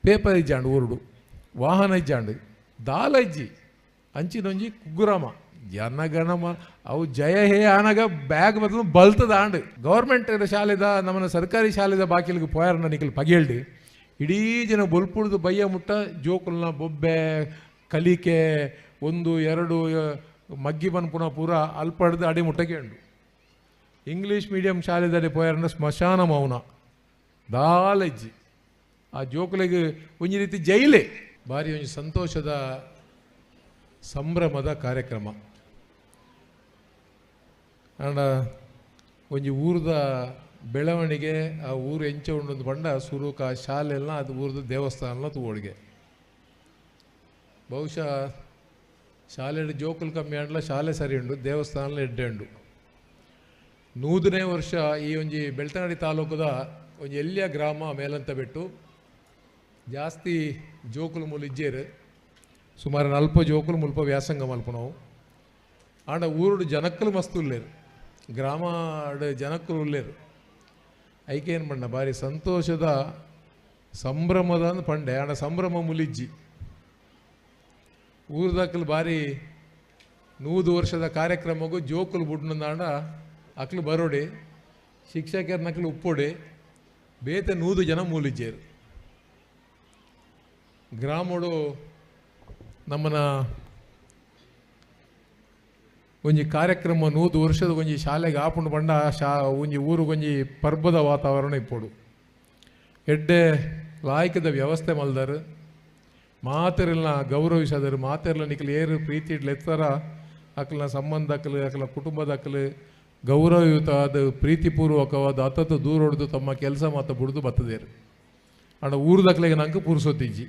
Paper ಇಜ್ಜಾಂಡ್, ಊರುಡು ವಾಹನ ಇಜ್ಜಾಂಡ್, ದಾಲ ಇಜ್ಜಿ. ಅಂಚಿನೊಂಜಿ ಕುಗ್ರಾಮ ಜನಗಣಮ ಅವು ಜಯ ಹೇ ಆನಗ ಬ್ಯಾಗ್ ಬದಲು ಬಲ್ತದ ಆಂಡ್. ಗೌರ್ಮೆಂಟ್ ಶಾಲೆದ ನಮ್ಮನ ಸರ್ಕಾರಿ ಶಾಲೆದ ಬಾಕಿಲಿಗೆ ಪೋಯಾರನ ನಿಕಲ್ ಪಗೇಲ್ಡ್ ಇಡೀ ಜನ ಬೊಲ್ಪುಡ್ದು ಬಯ್ಯ ಮುಟ್ಟ ಜೋಕುಲ್ನ ಬೊಬ್ಬೆ ಕಲಿಕೆ ಒಂದು ಎರಡು ಮಗ್ಗಿ ಪನ್ಪುನ ಪೂರ ಅಲ್ಪಡ್ದು ಅಡಿ ಮುಟ್ಟಕ್ಕೆ ಉಂಡು. ಇಂಗ್ಲೀಷ್ ಮೀಡಿಯಂ ಶಾಲೆದಲ್ಲಿ ಪೋಯಾರನ ಸ್ಮಶಾನ ಮೌನ ದಾಲಜ್ಜಿ. ಆ ಜೋಕುಲೆಗ್ ಒಂಜಿ ರೀತಿ ಜೈಲೆ. ಭಾರಿ ಒಂಜಿ ಸಂತೋಷದ ಸಂಭ್ರಮದ ಕಾರ್ಯಕ್ರಮ. ಆಂಡ ಒಂಜಿ ಊರದ ಬೆಳವಣಿಗೆ, ಆ ಊರು ಎಂಚ ಉಂಡು ಪಂಡ ಸುರುಕ ಆ ಶಾಲೆಲ್ಲ ಅದು ಊರದ ದೇವಸ್ಥಾನ ತೂವೊಳಿಗೆ. ಬಹುಶಃ ಶಾಲೆಡ್ ಜೋಕುಲು ಕಮ್ಮಿ ಆಂಡಲ ಶಾಲೆ ಸರಿ ಉಂಡು, ದೇವಸ್ಥಾನ ಎಡ್ಡೆ ಉಂಡು. 100ನೇ ವರ್ಷ ಈ ಒಂಜಿ ಬೆಳ್ತಂಗಡಿ ತಾಲೂಕುದ ಒಂಜಿ ಎಲ್ಯ ಗ್ರಾಮ ಮೇಲಂತ ಬೆಟ್ಟು. ಜಾಸ್ತಿ ಜೋಕುಲು ಮೂಲು ಇಜ್ಜೇರು, ಸುಮಾರು 40 ಜೋಕುಲು ಮುಲ್ಪ ವ್ಯಾಸಂಗ ಮಲ್ಪುನವು. ಆಂಡ ಊರುಡು ಜನಕ್ಕಲು ಮಸ್ತ್ ಉಲ್ಲೇರು, ಗ್ರಾಮ ಜನಕ್ಕಲು ಉಲ್ಲೇರು. ಐಕೇನು ಪಂಡ ಭಾರಿ ಸಂತೋಷದ ಸಂಭ್ರಮದ ಅಂದ್ ಪಂಡೆ. ಆಂಡ ಸಂಭ್ರಮ ಮುಲಿಜ್ಜಿ. ಊರುದಕ್ಕಲು ಭಾರಿ 100 ವರ್ಷದ ಕಾರ್ಯಕ್ರಮಗೂ ಜೋಕುಲು ಬುಡ್ನಂದಾಂಡ ಅಕ್ಲು ಬರೋಡೆ, ಶಿಕ್ಷಕರ ನಕಲು ಉಪ್ಪೊಡೆ, ಬೇತೆ 100 ಜನ ಮೂಲಿಜ್ಜೇರು. ಗ್ರಾಮಡು ನಮ್ಮನ ಒಂಜಿ ಕಾರ್ಯಕ್ರಮ 100 ವರ್ಷದ ಒಂಜಿ ಶಾಲೆಗೆ ಆಪುಂಡು ಪಂಡ ಒಂಜಿ ಊರುಗೊಂಜಿ ಪರ್ಬದ ವಾತಾವರಣ ಇಪ್ಪೊಡು. ಎಡ್ಡೆ ಲಾಯ್ಕದ ವ್ಯವಸ್ಥೆ ಮಲ್ದರು, ಮಾತೆರೆಲ್ಲ ಗೌರವಿಸದರು, ಮಾತೆರೆಲ್ಲ ನಿಕಲ್ ಏರು ಪ್ರೀತಿ ಇಡ್ಲೆತ್ತರ ಅಕ್ಲನ ಸಂಬಂಧ ಅಕ್ಲು ಅಕ್ಲ ಕುಟುಂಬದ ಅಕ್ಲು ಗೌರವಯುತವಾದ ಪ್ರೀತಿಪೂರ್ವಕವಾದ ಅತತ ದೂರ ಹೊಡೆದು ತಮ್ಮ ಕೆಲಸ ಮಾತ ಬುಡ್ದು ಬತ್ತದೇರು. ಆಂಡ ಊರುದಕ್ಲೆಗೆ ನಂಗೆ ಪುರುಸೊತ್ತಿಜ್ಜಿ.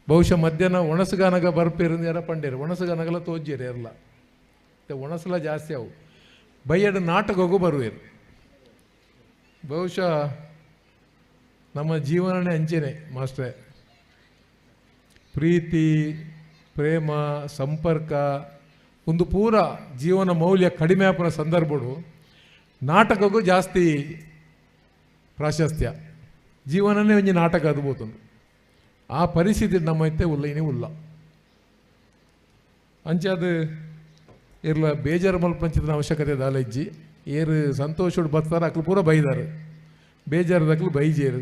ಬಹುಶಃ ಮಧ್ಯಾಹ್ನ ಒಣಸುಗಾನಗ ಬರ್ಪೇರು ಯಾರ ಪಂಡೇರು, ಒಣಸುಗಾನಗಲ ತೋಜ್ಜೇರು ಎರ್ಲ ಒಣಸಲ ಜಾಸ್ತಿ ಅವು. ಬಯ್ಯಡು ನಾಟಕಕ್ಕೂ ಬರುವೇರು. ಬಹುಶಃ ನಮ್ಮ ಜೀವನನೇ ಅಂಚೆನೆ ಮಾಸ್ಟ್ರೆ. ಪ್ರೀತಿ, ಪ್ರೇಮ, ಸಂಪರ್ಕ ಒಂದು ಪೂರ ಜೀವನ ಮೌಲ್ಯ ಕಡಿಮೆ ಆಪುನ ಸಂದರ್ಭಡು ನಾಟಕಕ್ಕೂ ಜಾಸ್ತಿ ಪ್ರಾಶಸ್ತ್ಯ. ಜೀವನನೇ ಒಂಜಿ ನಾಟಕ ಅದು ಬೋತುಂಡು. ಆ ಪರಿಸ್ಥಿತಿ ನಮ್ಮ ಇತ್ತೆ ಉಲ್ಲ ಇನಿ ಉಲ್ಲ. ಅಂಚೆ ಅದು ಇರ್ಲ ಬೇಜಾರು ಮಲ್ಪಂಚಿನ ಅವಶ್ಯಕತೆ ದಾಲ ಇಜ್ಜಿ. ಏರು ಸಂತೋಷಡು ಬತ್ತಾರೆ ಅಕ್ಲು ಪೂರ ಬೈದಾರು, ಬೇಜಾರದಕ್ಲು ಬೈಜೇರು.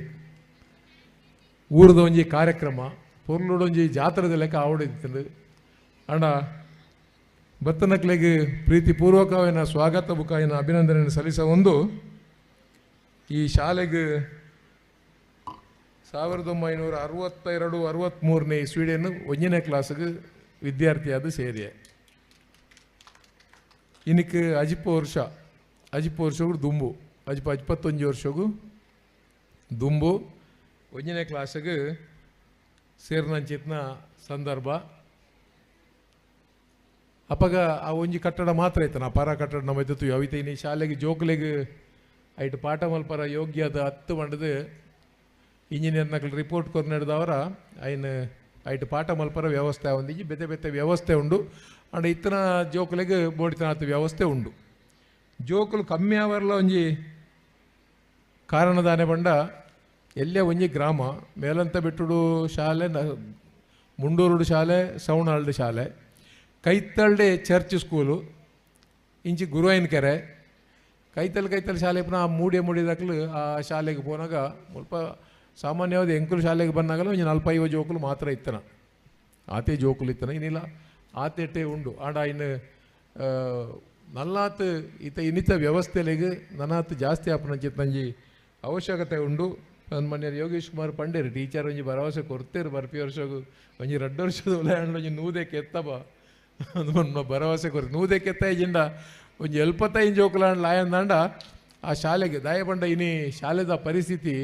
ಊರದ ಒಂಜಿ ಕಾರ್ಯಕ್ರಮ ಪೊರ್ಲುಡೊಂಜಿ ಜಾತ್ರೆದ ಲೆಕ್ಕ ಆವಡಿತ್ತಂಡು. ಅಂಡ ಬತ್ತನಕ್ಲೆಗ್ ಪ್ರೀತಿಪೂರ್ವಕವಾಯಿನ ಸ್ವಾಗತ ಬುಕ್ಕಾಯಿನ ಅಭಿನಂದನೆ ಸಲ್ಲಿಸ ಒಂದು ಈ ಶಾಲೆಗೆ 1962 63ನೇ ಇಸ್ವಿಡೇನು 1ನೇ ಕ್ಲಾಸ್ಗೆ ವಿದ್ಯಾರ್ಥಿಯಾದ ಸೇರಿಯೆ. ಇನಿಕ್ ಅಜಿಪ ವರ್ಷ, ಅಜಿಪ ವರ್ಷಗೂ ದುಂಬು, ಅಜಿಪ 21 ವರ್ಷಗೂ ದುಂಬು 1ನೇ ಕ್ಲಾಸ್ಗೆ ಸೇರಿನಂಚಿತ್ನ ಸಂದರ್ಭ. ಅಪಗ ಆ ಒಂಜಿ ಕಟ್ಟಡ ಮಾತ್ರ ಇತ್ತು, ನಾ ಪರ ಕಟ್ಟಡ ನಮ್ಮ ಇತ್ತು. ಅವಿತ ಇನಿ ಶಾಲೆಗೆ ಜೋಕುಲೆಗ್ ಐಟ್ ಪಾಠ ಮಲ್ಪರ ಯೋಗ್ಯದ ಹತ್ತು ಮಂಡದು ಇಂಜಿನಿಯರ್ನಕಲ್ ರಿಪೋರ್ಟ್ ಕೊರ್ನೆಡ್ದವರ ಐನ್ ಐಟ್ ಪಾಠ ಮಲ್ಪರ ವ್ಯವಸ್ಥೆ ಒಂದಿಜ್ಜಿ, ಬೇತೆ ಬೇತೆ ವ್ಯವಸ್ಥೆ ಉಂಡು. ಅಂಡ ಇತ್ತನ ಜೋಕುಲೆಗ್ ಬೋಡಿತನಾತ್ ವ್ಯವಸ್ಥೆ ಉಂಡು. ಜೋಕುಲು ಕಮ್ಮಿ ಆವರ್ಲ ಒಂಜಿ ಕಾರಣದಾನೆ ಪಂಡ ಎಲ್ಲೇ ಒಂಜಿ ಗ್ರಾಮ ಮೇಲಂತ ಬಿಟ್ಟುಡು ಶಾಲೆ, ಮುಂಡೂರುಡು ಶಾಲೆ, ಸೌಣಾಲ್ಡು ಶಾಲೆ, ಕೈತಲ್ಡೆ ಚರ್ಚ್ ಸ್ಕೂಲು, ಇಂಚಿ ಗುರುವಾಯಿನ ಕೆರೆ, ಕೈತಲ್ ಕೈತಲ್ ಶಾಲೆ ಪುನಃ ಆ ಮೂಡಿಯ ಮೂಡಿದಾಕ್ಲು ಆ ಶಾಲೆಗೆ ಪೋನಾಗ ಮುಲ್ಪ ಸಾಮಾನ್ಯವಾದ ಎಂಕುಲು ಶಾಲೆಗೆ ಬಂದಾಗಲೂ ಒಂಜಿ 45 ಜೋಕುಲು ಮಾತ್ರ ಇತ್ತನ, ಆತೆ ಜೋಕುಲು ಇತ್ತನ, ಇನ್ನಿಲ್ಲ ಆತೆಟೆ ಉಂಡು. ಆಂಡ ಇನ್ನು ನಲ್ಲಾತ್ ಇತ ಇನ್ನಿತ ವ್ಯವಸ್ಥೆಲೆಗ್ ನನಾತ್ ಜಾಸ್ತಿ ಆಪುನಂಚಿತ್ತಂಜಿ ಅವಶ್ಯಕತೆ ಉಂಡು. ಸನ್ಮಾನ್ಯ ಯೋಗೇಶ್ ಕುಮಾರ್ ಪಂಡೇರು ಟೀಚರ್ ಒಂಜಿ ಭರವಸೆ ಕೊರ್ತೇರು ಬರ್ಪಿ ವರ್ಷಗು ಒಂಜಿ 2 ವರ್ಷದ ಉಲಾಂಡ್ ಒಂಜಿ ನೂದೆ ಕೆತ್ತಬ ಅದು ಭರವಸೆ ಕೊರ್ತು ನೂದೆ ಕೆತ್ತ ಇಜಿಂಡ ಒಂಜಿ 75 ಜೋಕುಲಾಂಡ್ ಲಾಯಂದಾಂಡ ಆ ಶಾಲೆಗೆ ದಾಯ ಪಂಡ ಇನಿ ಶಾಲೆದ ಪರಿಸ್ಥಿತಿ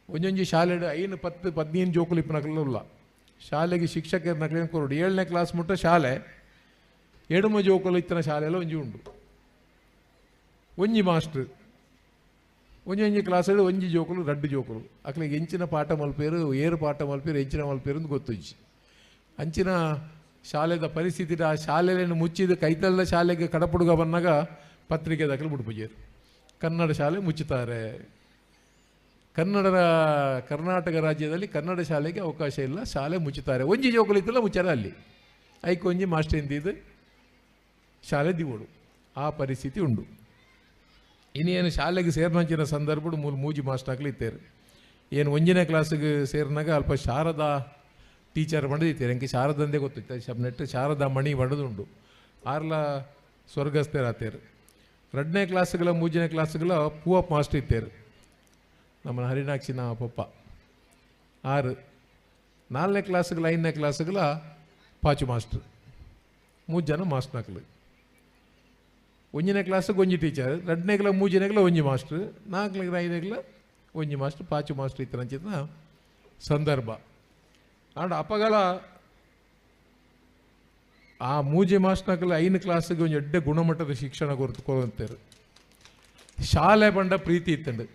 ಒಂಜೊಂಜಿ ಶಾಲೆಡ್ 5 10 15 ಜೋಕುಲು ಇಪ್ಪನಕಲು ಉಲ್ಲ. ಶಾಲೆಗೆ ಶಿಕ್ಷಕರ ನಕಲೇನು ಕೊರಡು 7ನೇ ಕ್ಲಾಸ್ ಮುಟ್ಟ ಶಾಲೆ ಎಡುಮ ಜೋಕುಲು ಇತ್ತನ ಶಾಲೆಲ್ಲ ಒಂಜಿ ಉಂಡು, ಒಂಜಿ ಮಾಸ್ಟ್ರ್ ಒಂಜೊಂಜಿ ಕ್ಲಾಸಲ್ಲಿ ಒಂಜಿ ಜೋಕುಲು 2 ಜೋಕುಲು ಅಕ್ಲಿಗೆ ಎಂಚಿನ ಪಾಠ ಮಲ್ಪೇರು ಏರು ಪಾಠ ಮಲ್ಪೇರು ಎಂಚಿನ ಮಲ್ಪೇರು ಅಂತ ಗೊತ್ತುಜ್ಜಿ. ಅಂಚಿನ ಶಾಲೆದ ಪರಿಸ್ಥಿತಿ ಆ ಶಾಲೆಯನ್ನು ಮುಚ್ಚಿದ ಕೈತಲ್ದ ಶಾಲೆಗೆ ಕಡಪುಡುಗ ಬಂದಾಗ ಪತ್ರಿಕೆ ದಾಖಲು ಬಿಡ್ಪುಜೇರು ಕನ್ನಡ ಶಾಲೆ ಮುಚ್ಚುತ್ತಾರೆ. ಕನ್ನಡದ ಕರ್ನಾಟಕ ರಾಜ್ಯದಲ್ಲಿ ಕನ್ನಡ ಶಾಲೆಗೆ ಅವಕಾಶ ಇಲ್ಲ, ಶಾಲೆ ಮುಚ್ಚುತ್ತಾರೆ. ಒಂಜಿ ಜೋಕುಲು ಇತ್ತಲ್ಲ ಮುಚ್ಚಾರ ಅಲ್ಲಿ ಐಕ್ ಒಂಜಿ ಮಾಸ್ಟರ್ ಇಂದಿದ್ದು ಶಾಲೆ ದಿವೋಡು. ಆ ಪರಿಸ್ಥಿತಿ ಉಂಡು. ಇನ್ನೇನು ಶಾಲೆಗೆ ಸೇರಿನಂಚಿನ ಸಂದರ್ಭಡು ಮೂಲು ಮೂಜಿ ಮಾಸ್ಟರ್ ಇತ್ತೇರು. ಏನು ಒಂಜಿನೇ ಕ್ಲಾಸಿಗೆ ಸೇರಿನಾಗ ಅಲ್ಪ ಶಾರದಾ ಟೀಚರ್ ಬಂದಿದ್ದೀರಿ, ಎಂಕೆ ಶಾರದಂದೇ ಗೊತ್ತಿತ್ತು ಶಬ್ನೆಟ್ ಶಾರದಾ ಮಣಿ ಬಡದುಂಡು, ಆರ್ಲ ಸ್ವರ್ಗಸ್ಥರಾತೇರು. ಎರಡನೇ ಕ್ಲಾಸ್ಗಳ ಮೂರನೇ ಕ್ಲಾಸ್ಗಳ ಪೂವಪ್ಪ ಮಾಸ್ಟರ್ ಇತ್ತೇರು, ನಮ್ಮ ಹರಿಣಾಕ್ಷಿನ ಪಪ್ಪ. ಆರು ನಾಲ್ಕನೇ ಕ್ಲಾಸ್ಗಳ ಐದನೇ ಕ್ಲಾಸ್ಗಳ ಪಾಚು ಮಾಸ್ಟರ್, ಮೂರು ಜನ ಮಾಸ್ಟರ್ನಕ್ಲು. ಒಂದನೇ ಕ್ಲಾಸಿಗೆ ಒಂಜಿ ಟೀಚರ್, ಎರಡನೇಗಳ ಮೂರನೇಗಳ ಒಂಜಿ ಮಾಸ್ಟರ್, ನಾಲ್ಕನೇ ಐದನೇಗಳ ಒಂಜಿ ಮಾಸ್ಟರ್, ಪಾಚು ಮಾಸ್ಟರ್ ಇತ್ತರಂಚಿನ ಸಂದರ್ಭ. ಆಂಡ ಅಪಗಳ ಆ ಮೂಜಿ ಮಾಸ್ಟರ್ನಕ್ಲು ಐದು ಕ್ಲಾಸಿಗೆ ಒಂಜಿ ಎಡ್ಡೆ ಗುಣಮಟ್ಟದ ಶಿಕ್ಷಣ ಕೊರ್ತು ಕೊರಂತೇರು. ಶಾಲೆ ಬಂಡ ಪ್ರೀತಿ ಇತ್ತಂಡು,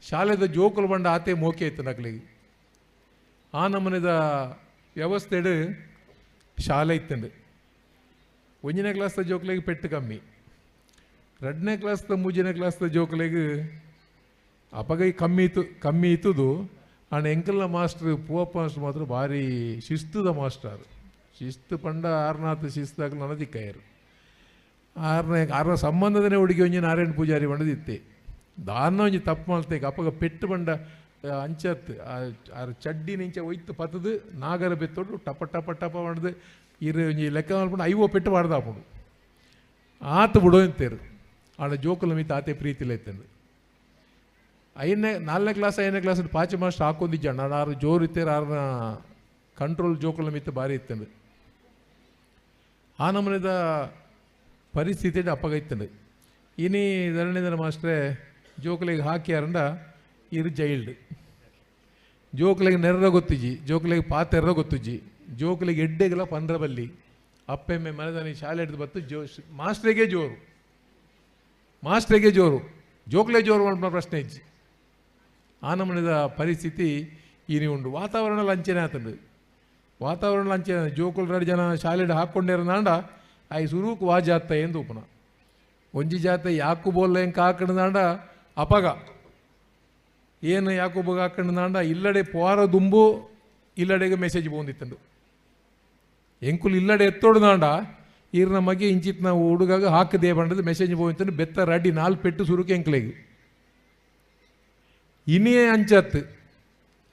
ಶಾಲೆದ ಜೋಕುಲು ಬಂಡ ಆತೆ ಮೋಕೆ ಇತ್ತು ನಕ್ಲಿಗೆ. ಆ ನಮೂನೆದ ವ್ಯವಸ್ಥೆಡು ಶಾಲೆ ಇತ್ತಂಡು. ಒಂದನೇ ಕ್ಲಾಸ್ದ ಜೋಕುಲಿಗೆ ಪೆಟ್ಟು ಕಮ್ಮಿ, ಎರಡನೇ ಕ್ಲಾಸ್ದ ಮೂರನೇ ಕ್ಲಾಸ್ದ ಜೋಕುಲಿಗೆ ಅಪಗೈ ಕಮ್ಮಿ ಇತ್ತು, ಕಮ್ಮಿ ಇತ್ತದು. ಆಂಡ ಎಂಕಲ್ನ ಮಾಸ್ಟರ್ ಪೂವಪ್ಪ ಮಾಸ್ಟರ್ ಮಾತ್ರ ಭಾರಿ ಶಿಸ್ತುದ ಮಾಸ್ಟರ್. ಶಿಸ್ತು ಪಂಡ ಆರ್ನಾಥ ಶಿಸ್ತಾಗಲು ನನ್ನ ದಿಕ್ಕಾಯರು. ಆರನೇ ಸಂಬಂಧದನೇ ಹುಡುಗಿ ಒಂಜಿ ನಾರಾಯಣ ಪೂಜಾರಿ ಬಂಡದಿತ್ತೆ. ದಾನ್ನ ಒಂಜಿ ತಪ್ಪು ಮಾಡ್ತೇಕೆ ಅಪ್ಪಗ ಪೆಟ್ಟು ಬಂಡ ಅಂಚತ್ತು ಆರು ಚಡ್ಡಿ ನಿಂಚ ಒಯ್ತು ಪತ್ತದು ನಾಗರ ಬೆತ್ತೋಡು ಟಪ ಟಪ ಟಪ ಬಂಡದು ಇರು ಒಂಜಿ ಲೆಕ್ಕ ಮಲ್ಪಂಡು ಐವೋ ಪೆಟ್ಟು ಬಾಡ್ದಾಪುಂಡು ಆತು ಬಿಡೋ ಅಂತೇರು. ಆಡ ಜೋಕುಲ ಮೀತ ಆತೆ ಪ್ರೀತಿಲ ಇತ್ತಂದು. ಐದನೇ ನಾಲ್ಕನೇ ಕ್ಲಾಸ್ ಐದನೇ ಕ್ಲಾಸ್ ಪಾಚಿ ಮಾಸ್ಟರ್ ಹಾಕೊಂಡಿದ್ದ ನಾನು ಆರು ಜೋರು ಇತ್ತೇರು, ಆರನ ಕಂಟ್ರೋಲ್ ಜೋಕುಲ ಮಿತ್ತ ಭಾರಿ ಇತ್ತಂದು. ಆ ನಮೂನೆದ ಪರಿಸ್ಥಿತಿ ಅಪ್ಪಗ ಇತ್ತಂದು. ಇನಿ ಧರಣಿಧರ ಮಾಸ್ಟ್ರೆ ಜೋಕುಲಿಗೆ ಹಾಕ್ಯಾರಂಡ ಇರು ಜೈಲ್ಡ್. ಜೋಕುಲಿಗೆ ನೆರ್ರ ಗೊತ್ತಿಜ್ಜಿ, ಜೋಕುಲಿಗೆ ಪಾತೆರ್ರ ಗೊತ್ತಿಜ್ಜಿ, ಜೋಕುಲಿಗೆ ಎಡ್ಡೆಗೆಲ್ಲ ಪಂದ್ರ ಬಲ್ಲಿ ಅಪ್ಪೆಮ್ಮೆ ಮನೆದಾನಿ ಶಾಲೆ ಹಿಡಿದು ಬತ್ತು ಜೋ ಮಾಸ್ಟ್ರಿಗೆ ಜೋರು, ಮಾಸ್ಟ್ರಿಗೆ ಜೋರು, ಜೋಕುಲೇ ಜೋರು ಅನ್ನೋ ಪ್ರಶ್ನೆ ಇಜ್ಜಿ. ಆ ನಮೂನೆದ ಪರಿಸ್ಥಿತಿ ಇನಿ ಉಂಡು. ವಾತಾವರಣ ಲಂಚನೆ ಆತಂಡು, ವಾತಾವರಣ ಲಂಚನೆ. ಜೋಕುಲು ಎರಡು ಜನ ಶಾಲೆಡ್ ಹಾಕ್ಕೊಂಡಿರೋದಾಂಡ ಆಯ್ ಸುರೂಕ್ ವಾ ಜಾತ ಎಂದು ಉಪನ ಒಂಜಿ ಜಾತ ಯಾಕು ಬೋಲ್ಲ ಎಂಕ ಹಾಕಂಡಾಂಡ ಅಪಗ ಏನು ಯಾಕುಬಗ ಹಾಕಂಡಾಂಡ ಇಲ್ಲಡೆ ಪೋರ ದುಂಬು ಇಲ್ಲಡೆಗೆ ಮೆಸೇಜ್ ಬಂದಿತ್ತಂಡು. ಎಂಕುಲು ಇಲ್ಲಡೆ ಎತ್ತೋಡ್ದಾಂಡ ಈರ್ನ ಮಗೆ ಇಂಚಿತ್ನ ಹುಡುಗಾಗ ಹಾಕದೆ ಬಂಡದು ಮೆಸೇಜ್ ಹೋಯ್ತಂಡು. ಬೆತ್ತ ರಡ್ಡಿ ನಾಲ್ಕು ಪೆಟ್ಟು ಸುರುಕು ಎಂಕ್ಲೆಗೆ. ಇನಿಯೇ ಅಂಚತ್ತು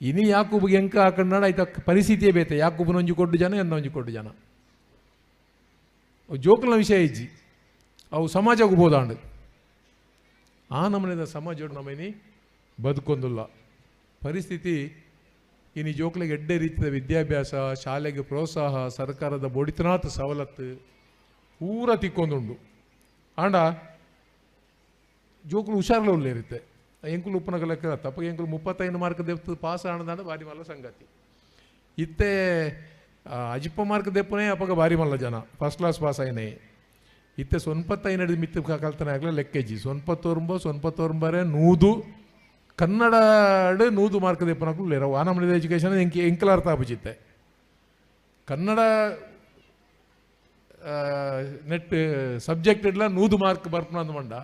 ಇನಿ ಯಾಕುಬಗೆ ಎಂಕ ಹಾಕಂಡಾಂಡ ಆಯ್ತ ಪರಿಸ್ಥಿತಿಯೇ ಬೇತೆ. ಯಾಕುಬನ ಒಂಜಿ ಕೊಡ್ಡು ಜನ ಎನ್ನ ಒಂಜಿ ಕೊಡ್ಡು ಜನ ಜೋಕುಲ ವಿಷಯ ಇಜ್ಜಿ, ಅವು ಸಮಾಜಕ್ಕೆ ಬೋದಾಂಡು. ಆ ನಮೂನೆದ ಸಮಾಜ ನಮನಿ ಬದುಕೊಂದುಲ್ಲ ಪರಿಸ್ಥಿತಿ. ಇನಿ ಜೋಕ್ಲಿಗೆ ಎಡ್ಡೆ ರೀತಿಯ ವಿದ್ಯಾಭ್ಯಾಸ, ಶಾಲೆಗೆ ಪ್ರೋತ್ಸಾಹ, ಸರ್ಕಾರದ ಬೊಡಿತನಾಥ ಸವಲತ್ತು ಪೂರ ತಿಕ್ಕೊಂದುಂಡು. ಆಂಡ ಜೋಕುಲು ಹುಷಾರ್ಲ ಉಲ್ಲೇರುತ್ತೆ. ಎಂಕುಲು ಉಪ್ಪನಗ ಲೆಕ್ಕ ತಪ್ಪಗೆ ಎಂಕುಲು 35 ಮಾರ್ಕ್ ದೆಪ್ತು ಪಾಸ್ ಆಣದಾಂಡ ಭಾರಿ ಮಲ್ಲ ಸಂಗತಿ. ಇತ್ತೆ ಅಜಿಪ್ಪ ಮಾರ್ಕ್ ದೆಪ್ಪನೇ ಅಪ್ಪಗ ಭಾರಿ ಮಲ್ಲ ಜನ ಫಸ್ಟ್ ಕ್ಲಾಸ್ ಪಾಸ್ ಆಯ್ನೆ. ಇತ್ತೆ ಸೊನ್ಪತ್ತೈನಡಿ ಮಿತ್ತು ಕಲ್ತನೆ ಆಗಲೇ ಲೆಕ್ಕೆಜಿ ಸೊನ್ಪತ್ತೊಂಬ ಸೊನ್ಪತ್ತೊಂಬರೆ ನೂದು ಕನ್ನಡ ನೂದು ಮಾರ್ಕ್ ದೆಪ್ಪನಕ್ಕೂ ಲೇರ. ಆ ನಮೂನೆದ ಎಜುಕೇಷನ್ ಎಂಕ್ ಎಂಕಲಾರ್ಥ ಆಪುಜಿತ್ತೆ. ಕನ್ನಡ ನೆಟ್ ಸಬ್ಜೆಕ್ಟ್ ಇಡ್ಲ 100 ಮಾರ್ಕ್ ಬರ್ಪುನ ಮಂಡ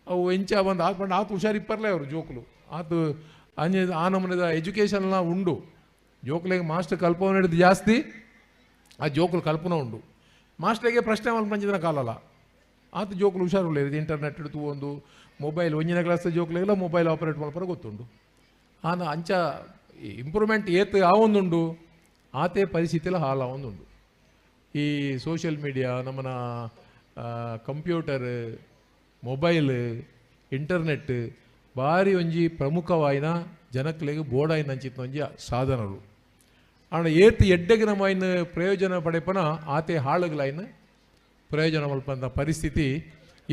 ಅವು ಎಂಚ ಬಂದು ಆತ್ ಪಂಡ ಆತು ಹುಷಾರಿಪ್ಪರ್ಲೇ ಅವರು ಜೋಕುಲು. ಆತು ಅಂಜ ಆ ನಮೂನೆದ ಎಜುಕೇಷನ್ಲ ಉಂಡು. ಜೋಕುಲಿಗೆ ಮಾಸ್ಟರ್ ಕಲ್ಪನೆ ಹಿಡಿದು ಜಾಸ್ತಿ ಆ ಜೋಕುಲು ಕಲ್ಪನೆ ಉಂಡು. ಮಾಸ್ಟರ್ಗೆ ಪ್ರಶ್ನೆ ಮಲ್ಪಂಚಿನ ಕಾಲಲ್ಲ ಆತ ಜೋಕುಲು ಹುಷಾರುಲ್ಲ. ಇಂಟರ್ನೆಟ್ ಹಿಡಿದು ಒಂದು ಮೊಬೈಲ್ ಒಂಜಿನ ಕ್ಲಾಸ್ ಜೋಕುಲಿಗೆಲ್ಲ ಮೊಬೈಲ್ ಆಪರೇಟ್ ಮಲ್ಪರ ಗೊತ್ತುಂಡು. ಆನ ಅಂಚ ಇಂಪ್ರೂವ್ಮೆಂಟ್ ಏತ್ ಆವೊಂದುಂಡು ಆತೇ ಪರಿಸ್ಥಿತಿಲ ಹಾಲಾವೊಂದುಂಡು. ಈ ಸೋಷಿಯಲ್ ಮೀಡಿಯಾ ನಮ್ಮನ ಕಂಪ್ಯೂಟರ್ ಮೊಬೈಲ್ ಇಂಟರ್ನೆಟ್ ಭಾರಿ ಒಂಜಿ ಪ್ರಮುಖವಾಯಿನ ಜನಕ್ಲೆಗ್ ಬೋಡಾಯಿನ ಅಂಚಿತ್ನ ಒಂಜಿ ಸಾಧನಲು. ಆಂಡ ಏತ್ ಎಡ್ಡೆಗೆ ನಮ್ಮ ಐನ್ ಪ್ರಯೋಜನ ಪಡೆಪನ ಆತೆ ಹಾಳುಗಳೈನ್ ಪ್ರಯೋಜನ ಮಲ್ಪಂತ ಪರಿಸ್ಥಿತಿ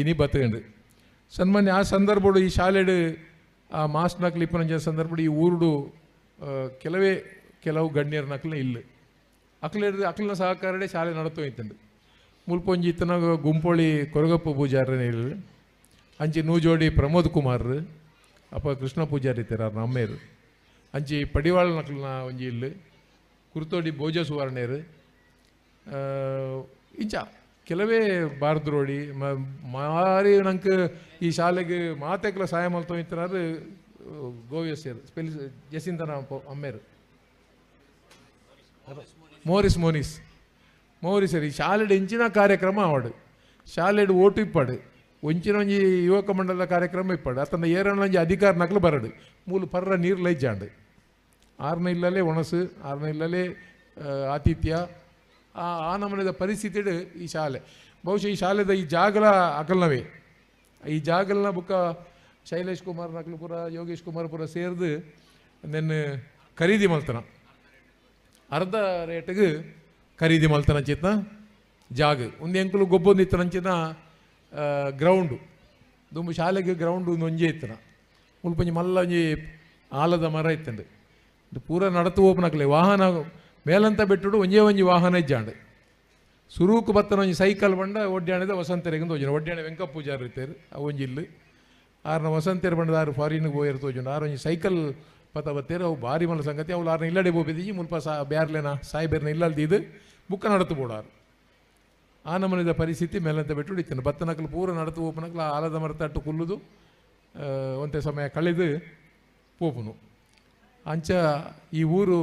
ಇನಿ ಬತ್ತುಂಡು. ಸನ್ಮಾನ್ಯ ಆ ಸಂದರ್ಭಡು ಈ ಶಾಲೆಡು ಆ ಮಾಸ್ಟರ್ನಕ್ಲು ಇಪ್ಪನಂಚಿನ ಸಂದರ್ಭಡು ಈ ಊರುಡು ಕೆಲವೇ ಕೆಲವು ಗಣ್ಯರ್ನಕ್ಲು ಇಲ್ಲ ಅಕ್ಲ ಅಕ್ಲಿನ ಸಹಕಾರಡೆ ಶಾಲೆ ನಡತು ಇತ್ತಂಡು. ಮುಲ್ಪೊಂಜಿ ಇತ್ತನ ಗುಂಪೊಳಿ ಕೊರಗಪ್ಪ ಪೂಜಾರನೇ ಇಲ್ಲ, ಅಂಚಿ ನೂಜೋಡಿ ಪ್ರಮೋದ್ ಕುಮಾರ್, ಅಪ್ಪ ಕೃಷ್ಣ ಪೂಜಾರಿ ಇತ್ತಾರೆ ಅಮ್ಮೇರು, ಅಂಚಿ ಪಡಿವಾಳ ನಕ್ಲಿನ ಒಂಜಿ ಇಲ್ಲ, ಕುರ್ತೋಡಿ ಭೋಜ ಸುವರ್ಣೇರು, ಇಂಚ ಕೆಲವೇ ಬಾರ್ದ್ರೋಡಿ ಮಾರಿ ನಂಗೆ ಈ ಶಾಲೆಗೆ ಮಾತೆಕ್ಲ ಸಹಾಯ ಮಲ್ತೋ ಇತ್ತನಾರು ಗೋವಿಯಸೇರ್ ಸ್ಪೆಲಿಸ್ ಜಸಿಂತನ ಅಮ್ಮೇರು ಮೋರಿಸ್ ಮೋನಿಸ್ ಮೋರಿಸರ್. ಈ ಶಾಲೆಡ್ ಎಂಚಿನ ಕಾರ್ಯಕ್ರಮ ಆವಡು, ಶಾಲೆಡ್ ಓಟು ಇಪ್ಪಾಡು, ಒಂಚಿನ ಒಂಜಿ ಯುವಕ ಮಂಡಲದ ಕಾರ್ಯಕ್ರಮ ಇಪ್ಪಾಡು, ಅತನ ಏರನ ಒಂಜಿ ಅಧಿಕಾರ ನಕಲು ಬರಡು. ಮೂಲು ಪರ್ರ ನೀರು ಲೈಜಾಂಡು, ಆರನ ಇಲ್ಲಲೇ ಒಣಸು, ಆರನ ಇಲ್ಲಲೇ ಆತಿಥ್ಯ. ಆ ಆ ನಮೂನೆದ ಪರಿಸ್ಥಿತಿಡ್ ಈ ಶಾಲೆ ಬಹುಶಃ ಈ ಶಾಲೆದ ಈ ಜಾಗಲ ಅಕಲ್ನವೇ. ಈ ಜಾಗಲ್ನ ಬುಕ್ಕ ಶೈಲೇಶ್ ಕುಮಾರ್ ನಕಲು ಪೂರ ಯೋಗೇಶ್ ಕುಮಾರ್ ಪೂರ ಸೇರ್ದು ನೆನ್ನೆ ಖರೀದಿ ಮಲ್ತನ, ಅರ್ಧ ರೇಟಿಗೆ ಖರೀದಿ ಮಲ್ತನ ಚೇತನ ಜಾಗ. ಒಂದು ಎಂಕುಲು ಗೊಬ್ಬೊಂದು ಇತ್ತನಂಚಿನ ಗ್ರೌಂಡು, ದುಂಬು ಶಾಲೆಗೆ ಗ್ರೌಂಡು ಒಂದು ಒಂಜೆ ಇತ್ತನ, ಮುಲ್ಪ ಒಂಜಿ ಮಲ್ಲ ಒಂಜಿ ಆಲದ ಮರ ಇತ್ತಂಡು. ಪೂರ ನಡತು ಓಪನಕ್ಲೆ ವಾಹನ ಮೇಲಂತ ಬಿಟ್ಟುಡು ಒಂಜೇ ಒಂಜಿ ವಾಹನ ಇಜ್ಜಾಂಡು. ಸುರೂಕು ಬತ್ತನ ಒಂಜಿ ಸೈಕಲ್ ಬಂಡ ಒಡ್ಯಾಣದ ವಸಂತರಿಗೆ ತೋಜುಂಡು. ಒಡ್ಯಾಣ ವೆಂಕಪ್ಪ ಪೂಜಾರಿ ಇತ್ತೇರು ಆ ಒಂಜಿ ಇಲ್ಲು ಆರ್ನ ವಸಂತೇರು ಬಂಡದ ಆರು ಫಾರಿನ್ಗೆ ಪೋಯರು ತೋಜುಂಡು. ಆರು ಒಂಜಿ ಸೈಕಲ್ ಪತ ಬತ್ತೇರು, ಅವು ಭಾರಿ ಮಲ್ಲ ಸಂಗತಿ. ಅವು ಆರ್ನ ಇಲ್ಲಡೆ ಪೋಪಿದ್ದೀಜಿ ಮುಲ್ಪ ಸಾ ಬ್ಯಾರ್ಲೆನ ಸಾಯ್ಬೇರ್ನ ಇಲ್ಲಲ್ದಿದ್ದು ಬುಕ್ಕ ನಡತು ಬೋಡಾರು. ಆ ನಮೂನೆದ ಪರಿಸ್ಥಿತಿ ಮೇಲಂತ ಬಿಟ್ಟು ಇತ್ತನು. ಬತ್ತನಕಲು ಪೂರ ನಡತು ಓಪನಕಲು ಆಲದ ಮರ ತಟ್ಟು ಕುಲ್ಲುದು ಒಂತೆ ಸಮಯ ಕಳೆದು ಪೋಪುನು. ಅಂಚ ಈ ಊರು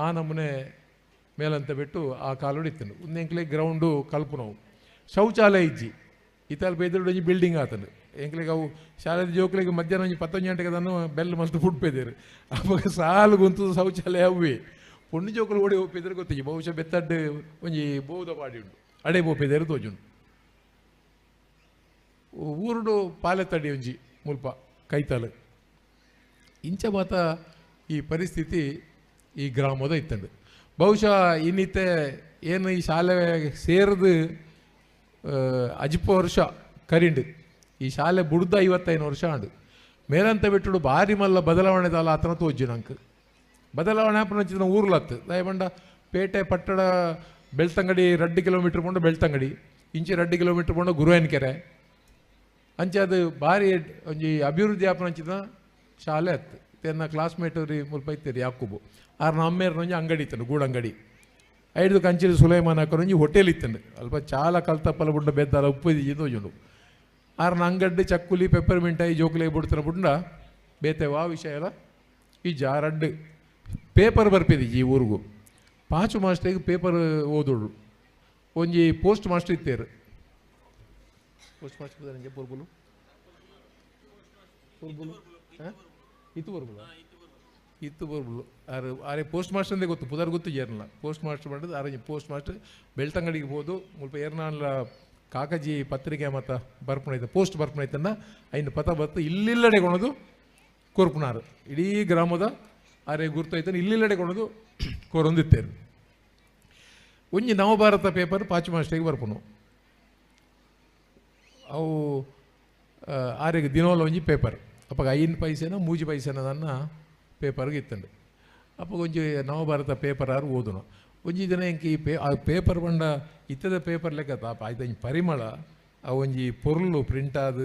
ಆ ನಮೂನೆ ಮೇಲಂತ ಬಿಟ್ಟು ಆ ಕಾಲುಡು ಇತ್ತನು. ಒಂದೆಂಕ್ಲೆ ಗ್ರೌಂಡು ಕಲ್ಪುನವು, ಶೌಚಾಲಯ ಇಜ್ಜಿ. ಇತ್ತಲ್ ಬೇದರು ಒಂಜಿ ಬಿಲ್ಡಿಂಗ್ ಆತನು. ಎಂಕ್ಲೆಗ್ ಅವು ಶಾಲೆದ ಜೋಕ್ಲೆಗ್ ಮಧ್ಯಾಹ್ನ ಒಂಜಿ 11 ಗಂಟೆಗೆ ಅದನ್ನು ಬೆಲ್ ಮಸ್ತ್ ಫುಡ್ ಪೇದೇರು. ಅವಾಗ ಸಾಲು ಗುಂತು ಶೌಚಾಲಯ ಅವೇ ಪೊಣ್ಣು ಜೋಕುಲು ಓಡಿ ಒಪ್ಪಿದ್ರೆ ಗೊತ್ತಿಜ್ಜಿ. ಬಹುಶಃ ಬೆತ್ತಡ್ಡು ಒಂಜಿ ಬೋದ ಪಾಡಿ ಉಂಡು, ಅಡೆ ಬೋಪಿದೇರು ತೋಜುಂಡು. ಊರುಡು ಪಾಲೆತಡಿ ಒಂಜಿ ಮುಲ್ಪ ಕೈತಾಲು. ಇಂಚ ಮಾತ ಈ ಪರಿಸ್ಥಿತಿ ಈ ಗ್ರಾಮದ ಇತ್ತಂಡು. ಬಹುಶಃ ಇನ್ನಿತೆ ಏನು ಈ ಶಾಲೆ ಸೇರಿದು ಅಜಿಪ ವರ್ಷ ಕರಿಂಡು, ಈ ಶಾಲೆ ಬುಡ್ದ 55 ವರ್ಷ ಆಂಡು. ಮೇಲಂತ ಬಿಟ್ಟುಡು ಭಾರಿ ಮಲ್ಲ ಬದಲಾವಣೆ ದಾಲ ಆತನ ತೋಜು ನಂಗೆ. ಬದಲಾವಣೆ ಆಪನ ಊರ್ಲತ್ತು ದಯಬಂಡ ಪೇಟೆ ಪಟ್ಟಣ ಬೆಳ್ತಂಗಡಿ 2 ಕಿಲೋಮೀಟ್ರ್ ಪೋಂಡ ಬೆಳ್ತಂಗಡಿ, ಇಂಚೆ 2 ಕಿಲೋಮೀಟ್ರ್ ಪೋಂಡ ಗುರುವಾಯನಕೆರೆ. ಅಂಚೆ ಅದು ಭಾರಿ ಒಂಜಿ ಅಭಿವೃದ್ಧಿ ಆಪನಂಚಿನ ಶಾಲೆ ಅತ್ತು. ತೆನ್ನ ಕ್ಲಾಸ್ಮೇಟ್ ರೀ ಮುಲ್ಪ ಇತ್ತೀರಿ ಯಾಕೂಬು ಆರ್ನ ಅಮ್ಮೇರ್ನ ಒಂಜಿ ಅಂಗಡಿ ಇತ್ತಂಡು, ಗೂಡಂಗಡಿ. ಐದು ಕಂಚಿನ ಸುಲೈಮಾನ್ ಹಾಕೋರು ಒಂಜಿ ಹೋಟೆಲ್ ಇತ್ತಂಡು. ಅಲ್ಪ ಚಾಲ ಕಲ್ತಪ್ಪಲ ಬುಡ್ಡ ಬೆದ್ದಾಲ ಉಪ್ಪು ತೋಜುಂಡು. ಆರ್ನ ಅಂಗಡ್ಡು ಚಕ್ಕುಲಿ ಪೆಪ್ಪರ್ಮಿಂಟಾಯಿ ಜೋಕುಲಿ ಬುಡ್ತನ ಬುಡ್ಡ ಬೇತೆ ವಾ ವಿಷಯ ಎಲ್ಲ ಈ ಜಾರಡ್ಡು ಪೇಪರ್ ಬರ್ಪಿದಿ ಈ ಊರಿಗೂ. ಪಾಚು ಮಾಸ್ಟರಿಗೆ ಪೇಪರ್ ಓದೋಡು ಒಂಜಿ ಪೋಸ್ಟ್ ಮಾಸ್ಟರ್ ಇತ್ತೇರು. ಪೋಸ್ಟ್ ಮಾಸ್ಟರ್ ಪೊರ್ಬುಲು ಪೊರ್ಬುಲು ಇತ್ತು ಬರ್ಬುಲ ಇತ್ತು ಬರ್ಬುಲು ಆರು ಆರೆ ಪೋಸ್ಟ್ ಮಾಸ್ಟರ್ ಅಂದೇ ಗೊತ್ತು, ಪುದರ್ ಗೊತ್ತು ಏರ್ನಲ್ಲ. ಪೋಸ್ಟ್ ಮಾಸ್ಟರ್ ಮಾಡಿದ್ದು ಆರೆ ಪೋಸ್ಟ್ ಮಾಸ್ಟರ್ ಬೆಳ್ತಂಗಡಿಗೆ ಹೋದು ಮುಲ್ಪ ಏರ್ನಾನ್ಲ ಕಾಕಜಿ ಪತ್ರಿಕೆ ಮತ್ತು ಬರ್ಪುಣೈತ ಪೋಸ್ಟ್ ಬರ್ಪುಣೈತನ್ನ ಐನು ಪತ ಬತ್ತು ಇಲ್ಲಿಲ್ಲಡೆ ಕೊಣದು ಕೊರ್ಪುನಾರು. ಇಡೀ ಗ್ರಾಮದ ಆರೆ ಗುರ್ತೈತನ ಇಲ್ಲಿಲ್ಲಡೆ ಕೊಣದು ಕೊರೊಂದಿತ್ತೇರು. ಒಂಜಿ ನವಭಾರತ ಪೇಪರ್ ಪಾಚು ಮಾಸ್ಟರಿಗೆ ಬರ್ಪುನು. ಅವು ಆರೆಗೆ ದಿನೋಲ ಒಂಜಿ ಪೇಪರ್ ಅಪ್ಪಗ 5 ಪೈಸೆನ 3 ಪೈಸೆನ ನನ್ನ ಪೇಪರ್ಗೆ ಇತ್ತಂಡು. ಅಪ್ಪಗ ಒಂಜಿ ನವಭಾರತ ಪೇಪರ್ ಆರು ಓದುನು. ಒಂಜಿ ದಿನ ಎಂಕ್ ಈ ಆ ಪೇಪರ್ ಬಂಡ ಇತ್ತದ ಪೇಪರ್ ಲೆಕ್ಕ ತಾಪ ಆಯ್ತು ಒಂಜಿ ಪರಿಮಳ ಆ ಒಂಜಿ ಪೊರ್ಲು ಪ್ರಿಂಟ್ ಆದ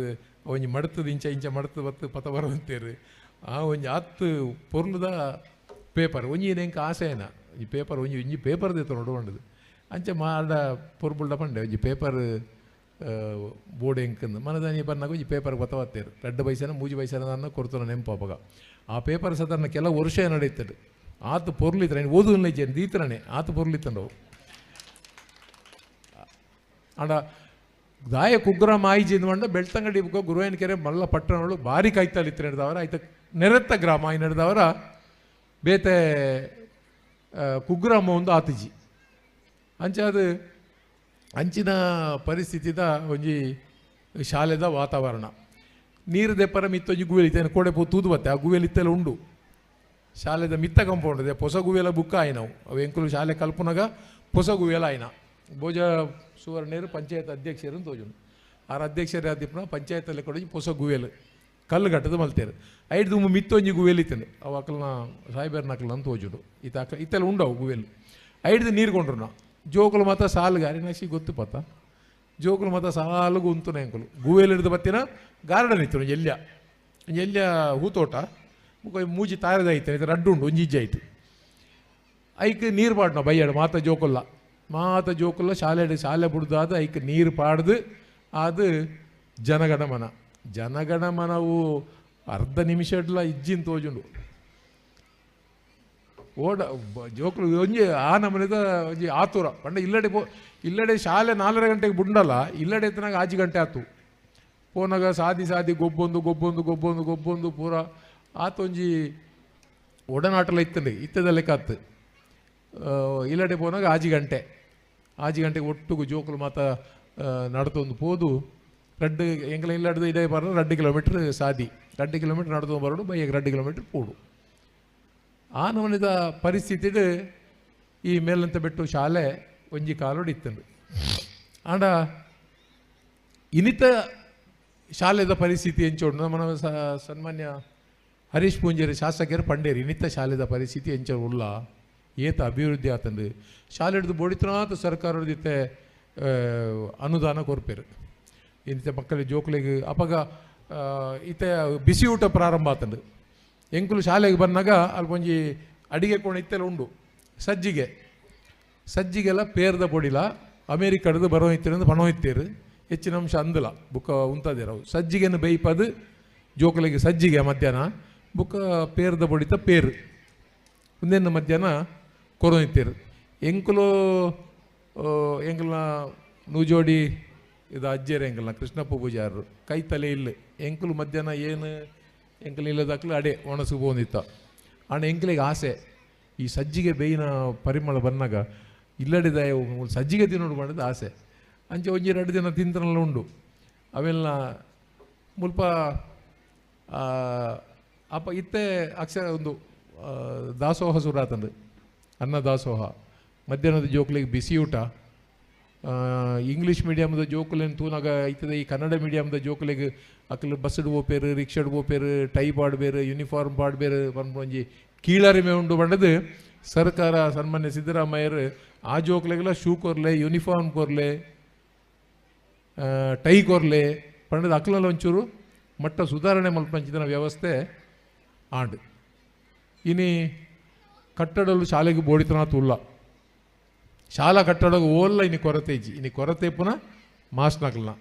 ಒಂಜಿ ಮಡ್ತದ ಇಂಚ ಇಂಚ ಮಡ್ತದ ಬತ್ತು ಪತ ಬರೋಂತೇರು ಆ ಒಂಜಿ ಆತ್ತು ಪೊರ್ಲುದ ಪೇಪರ್. ಒಂಜಿ ಎಂಕ್ ಆಸೆನ ಈ ಪೇಪರ್ ಒಂಜಿ ಒಂಜಿ ಪೇಪರ್ ದೇತ ನೋಡುವಂಡದು. ಅಂಚ ಮಾಡ ಪೊರ್ಬುಲ್ಡ ಪಂಡೆ ಒಂಜಿ ಪೇಪರ್ ಬೋರ್ಡ್ ಎಂಕಂದು ಮನದಾನಿ ಬನ್ನಾಗ ಒಂಜಿ ಪೇಪರ್ ಬತ್ತವತ್ತೇರು 2 ಪೈಸೆನ 3 ಪೈಸೆನ ನನ್ನ ಕೊಡ್ತಾನ ನೆಂಪು. ಅಪಗ ಆ ಪೇಪರ್ ಸದನ್ನ ಕೆಲವು ವರ್ಷ ನಡೆಯುತ್ತದೆ. ಆತು ಪೊರ್ಲಿತ್ರ ಓದುಲ್ಲ ಜನ ದೀತ್ರನೇ ಆತು ಪೊರ್ಲಿತ್ತಂಡವು. ಆಂಡ ದಾಯ ಕುಗ್ರಾಮ ಆಯ್ಜಿಂದ ಮಂಡ ಬೆಳ್ತಂಗಡಿ ಬುಕ್ಕ ಗುರುವಾಯನಕೆರೆ ಮಲ್ಲ ಪಟ್ಟಣಗಳು ಭಾರಿ ಕಾಯ್ತಲ್ಲಿತ್ತು ನಡೆದವರ ಆಯ್ತ ನೆರೆತ್ತ ಗ್ರಾಮ ಆಯ್ ನಡೆದವರ ಬೇತೆ ಕುಗ್ರಾಮ ಒಂದು ಆತಿಜಿ. ಅಂಚ ಅದು ಅಂಚಿನ ಪರಿಸ್ಥಿತಿದ ಒಂಜಿ ಶಾಲೆದ ವಾತಾವರಣ. ನೀರು ದೆಪ್ಪರ ಮಿತ್ತೊಂಜಿ ಗುವೆಲ್ ಇತ್ತೇನೆ ಕೋಡೆ ಪೋ ತೂದು ಬತ್ತೆ ಆ ಗುವೆಲ್ ಇತ್ತೆಲ್ಲ ಉಂಡು. ಶಾಲೆದ ಮಿತ್ತ ಕಂಪೌಂಡ್ ಇದೆ ಪೊಸ ಗುವೆಲ ಬುಕ್ಕ ಆಯ್ನವು ಅವು ಎಂಕುಲು ಶಾಲೆ ಕಲ್ಪುನಗ ಪೊಸ ಗುವೆಲ ಆಯ್ನ. ಭೋಜ ಸುವರ್ಣೇರು ಪಂಚಾಯತ್ ಅಧ್ಯಕ್ಷರು ತೋಜುನು. ಆರ್ ಅಧ್ಯಕ್ಷರು ಆದಿಪ್ಪನ ಪಂಚಾಯತಲ್ಲಿ ಕೊಡೊಂಜಿ ಪೊಸ ಗುವೆಲ್ ಕಲ್ಲು ಕಟ್ಟದು ಮಲ್ತೇರು. ಐದು ಮಿತ್ತೊಂಜಿ ಗುವೆಲ್ ಇತ್ತಂಡೆ ಅವು ಅಕಲ್ನ ಸಾಯ್ಬೇರ್ನ ಅಕಲ್ನ ತೋಜುಡು ಇತ್ತ ಅಕ ಇತ್ತೆಲ್ಲ ಉಂಡವು ಗುವೆಲ್. ಐಡ್ದು ನೀರು ಕೊಂಡ್ರು ಜೋಕುಲು ಮಾತ್ರ ಸಾಲುಗೆ ಅರಿನಾಶಿ ಗೊತ್ತು ಪತ್ತ ಜೋಕುಲು ಮಾತ್ರ ಸಾಲುಗು ಉಂತುನ ಎಂಕುಲು ಗುವೆಲ್ ಹಿಡಿದು ಬತ್ತಿನ ಗಾರ್ಡನ್ ಇತ್ತು ಒಂಜಿ ಎಲ್ಯ ಒಂಜಿ ಎಲ್ಯ ಹೂತೋಟ ಬೊಕ ಮೂಜಿ ತಾರೆದ ಐತೆ ಇದು ರಡ್ಡು ಉಂಡು ಒಂಜಿ ಇಜ್ಜಿ ಆಯ್ತು. ಐಕ್ ನೀರು ಪಾಡ್ನ ಬಯ್ಯಾಡು ಮಾತ ಜೋಕುಲ್ಲ ಮಾತ ಜೋಕುಲ್ಲ ಶಾಲೆ ಶಾಲೆ ಬುಡ್ದಾದ ಐಕ್ ನೀರು ಪಾಡ್ದು ಅದು ಜನಗಣಮನ. ಜನಗಣಮನವು ಅರ್ಧ ನಿಮಿಷಡ್ಲ ಇಜ್ಜಿನ್ ತೋಜುಂಡು. ಓಡ ಜೋಕುಲು ಒಂಜಿ ಆ ನಮೂನೆದ ಒಂಜಿ ಆತುರ ಪಂಡ ಇಲ್ಲಡೆ ಇಲ್ಲಡೆ ಶಾಲೆ 4:30 ಗಂಟೆಗೆ ಬುಂಡಲ್ಲ, ಇಲ್ಲಡೆ ಎತ್ತನಾಗ 5 ಗಂಟೆ ಆತು. ಪೋನಾಗ ಸಾದಿ ಸಾದಿ ಗೊಬ್ಬೊಂದು ಗೊಬ್ಬೊಂದು ಗೊಬ್ಬೊಂದು ಗೊಬ್ಬೊಂದು ಪೂರ ಆತೊಂಜಿ ಒಡನಾಟಲ ಇತ್ತಂಡೆ ಇತ್ತದ ಲೆಕ್ಕ ಆತು. ಇಲ್ಲಡೆ ಪೋನಾಗ 5 ಗಂಟೆ, 5 ಗಂಟೆಗೆ ಒಟ್ಟುಗು ಜೋಕುಲು ಮಾತ ನಡ್ತೊಂದು ಪೋದು ರಡ್ಡು ಎಂಕಲ ಇಲ್ಲಡ್ದು ಇದೇ ಬರೋದು 2 ಕಿಲೋಮೀಟ್ರ್ ಸಾದಿ, 2 ಕಿಲೋಮೀಟ್ರ್ ನಡ್ತೊಂದು ಬರೋಡು, ಬೈಯಕ್ಕೆ 2 ಕಿಲೋಮೀಟ್ರ್ ಪೋಡು. ಆ ನಮೂನೆದ ಪರಿಸ್ಥಿತಿಡ್ ಈ ಮೇಲಂತ ಬೆಟ್ಟು ಶಾಲೆ ಒಂಜಿ ಕಾಲೋಡು ಇತ್ತಂಡು. ಆಂಡ ಇನ್ನಿತ ಶಾಲೆದ ಪರಿಸ್ಥಿತಿ ಎಂಚೋಡು ನಮ್ಮ ಸನ್ಮಾನ್ಯ ಹರೀಶ್ ಪೂಂಜೇರಿ ಶಾಸಕರು ಪಂಡೇರಿ ಇನ್ನಿತ ಶಾಲೆದ ಪರಿಸ್ಥಿತಿ ಎಂಚ ಉಲ್ಲ, ಏತ ಅಭಿವೃದ್ಧಿ ಆತಂದು ಶಾಲೆ ಹಿಡಿದು ಬೋಡಿತನಾಥ ಸರ್ಕಾರದಿತ್ತೆ ಅನುದಾನ ಕೊರ್ಪೇರು ಇಂಥ ಮಕ್ಕಳಿಗೆ ಜೋಕುಲಿಗೆ. ಅಪಗ ಇತ್ತೆ ಬಿಸಿ ಊಟ ಪ್ರಾರಂಭ ಆತಂದು. ಎಂಕುಲು ಶಾಲೆಗೆ ಬಂದಾಗ ಅಲ್ಪ ಒಂಜಿ ಅಡಿಗೆ ಕೋಣ ಇತ್ತೆಲ್ಲ ಉಂಡು, ಸಜ್ಜಿಗೆ ಸಜ್ಜಿಗೆಲ್ಲ ಪೇರ್ದ ಪೊಡಿಲ ಅಮೇರಿಕಡ್ದು ಬರೋ ಇತ್ತಿರಂದು ಪಣ ಇತ್ತೇರು ಹೆಚ್ಚಿನ ಅಂಶ ಅಂದಲ ಬುಕ್ಕ ಉಂತದಿರವು. ಸಜ್ಜಿಗೆಯನ್ನು ಬೇಯ್ಪದು ಜೋಕುಲಿಗೆ ಸಜ್ಜಿಗೆ ಮಧ್ಯಾಹ್ನ ಬುಕ್ಕ ಪೇರ್ದ ಪೊಡಿತ ಪೇರು ಒಂದೇನು ಮಧ್ಯಾಹ್ನ ಕೊರೋ ಇತ್ತೇರು. ಎಂಕುಲು ಎಂಕಲ್ನ ನೂಜೋಡಿ ಇದು ಅಜ್ಜೇರು ಎಂಕಲ್ನ ಕೃಷ್ಣಪ್ಪ ಪೂಜಾರರು ಕೈ ತಲೆ ಇಲ್ಲ ಎಂಕುಲು ಮಧ್ಯಾಹ್ನ ಏನು ಎಂಕಲ್ ಇಲ್ಲದಾಕ್ಲು ಅಡೆ ಒಣಸು ಪೋಂದಿತ್ತ. ಆಂಡ ಎಂಕಲಿಗೆ ಆಸೆ ಈ ಸಜ್ಜಿಗೆ ಬೇಯಿನ ಪರಿಮಳ ಬಂದಾಗ ಇಲ್ಲಡಿದ ಸಜ್ಜಿಗೆ ತಿನ್ನೋಡು ಮಾಡಿದ ಆಸೆ. ಅಂಚೆ ಒಂಜಿ 2 ದಿನ ತಿಂತನಲ್ಲ ಉಂಡು ಅವೆಲ್ಲ ಮುಲ್ಪ ಅಪ್ಪ ಇತ್ತೆ ಅಕ್ಷರ ಒಂದು ದಾಸೋಹ ಸುರಾತಂದು ಅನ್ನ ದಾಸೋಹ. ಮಧ್ಯಾಹ್ನದ ಜೋಕುಲಿಗೆ ಬಿಸಿ ಊಟ, ಇಂಗ್ಲೀಷ್ ಮೀಡಿಯಮ್ದ ಜೋಕುಲೇನು ತೂನಾಗ ಐತದ ಈ ಕನ್ನಡ ಮೀಡಿಯಮ್ದ ಜೋಕುಲಿಗೆ ಅಕ್ಲು ಬಸ್ಡ್ ಪೋಪೇರು, ರಿಕ್ಷಾಡ್ ಪೋಪೇರು, ಟೈ ಪಾಡ್ಬೇರು, ಯೂನಿಫಾರ್ಮ್ ಪಾಡ್ಬೇರು ಪನ್ಪೊಂಜಿ ಕೀಳರಿಮೆ ಉಂಡು ಪಂಡದು ಸರ್ಕಾರ ಸನ್ಮಾನ್ಯ ಸಿದ್ದರಾಮಯ್ಯರು ಆ ಜೋಕುಲಿಗೆಲ್ಲ ಶೂ ಕೊರ್ಲೆ, ಯೂನಿಫಾರ್ಮ್ ಕೊರ್ಲೆ, ಟೈ ಕೊರ್ಲೆ ಪಂಡದ ಅಕ್ಲಲ್ಲ ಒಂಚೂರು ಮಟ್ಟ ಸುಧಾರಣೆ ಮಲ್ಪಂಚಿನ ವ್ಯವಸ್ಥೆ ಆಂಡ್. ಇನಿ ಕಟ್ಟಡಲು ಶಾಲೆಗೆ ಬೋಡಿತನ ತುಲ್ಲ ಶಾಲಾ ಕಟ್ಟಡಗೆ ಓಲ್ಲ ಇನಿ ಕೊರತೆ ಇಜ್ಜಿ. ಇನಿ ಕೊರತೆ ಪುನಃ ಮಾಸ್ನಕ್ಲನ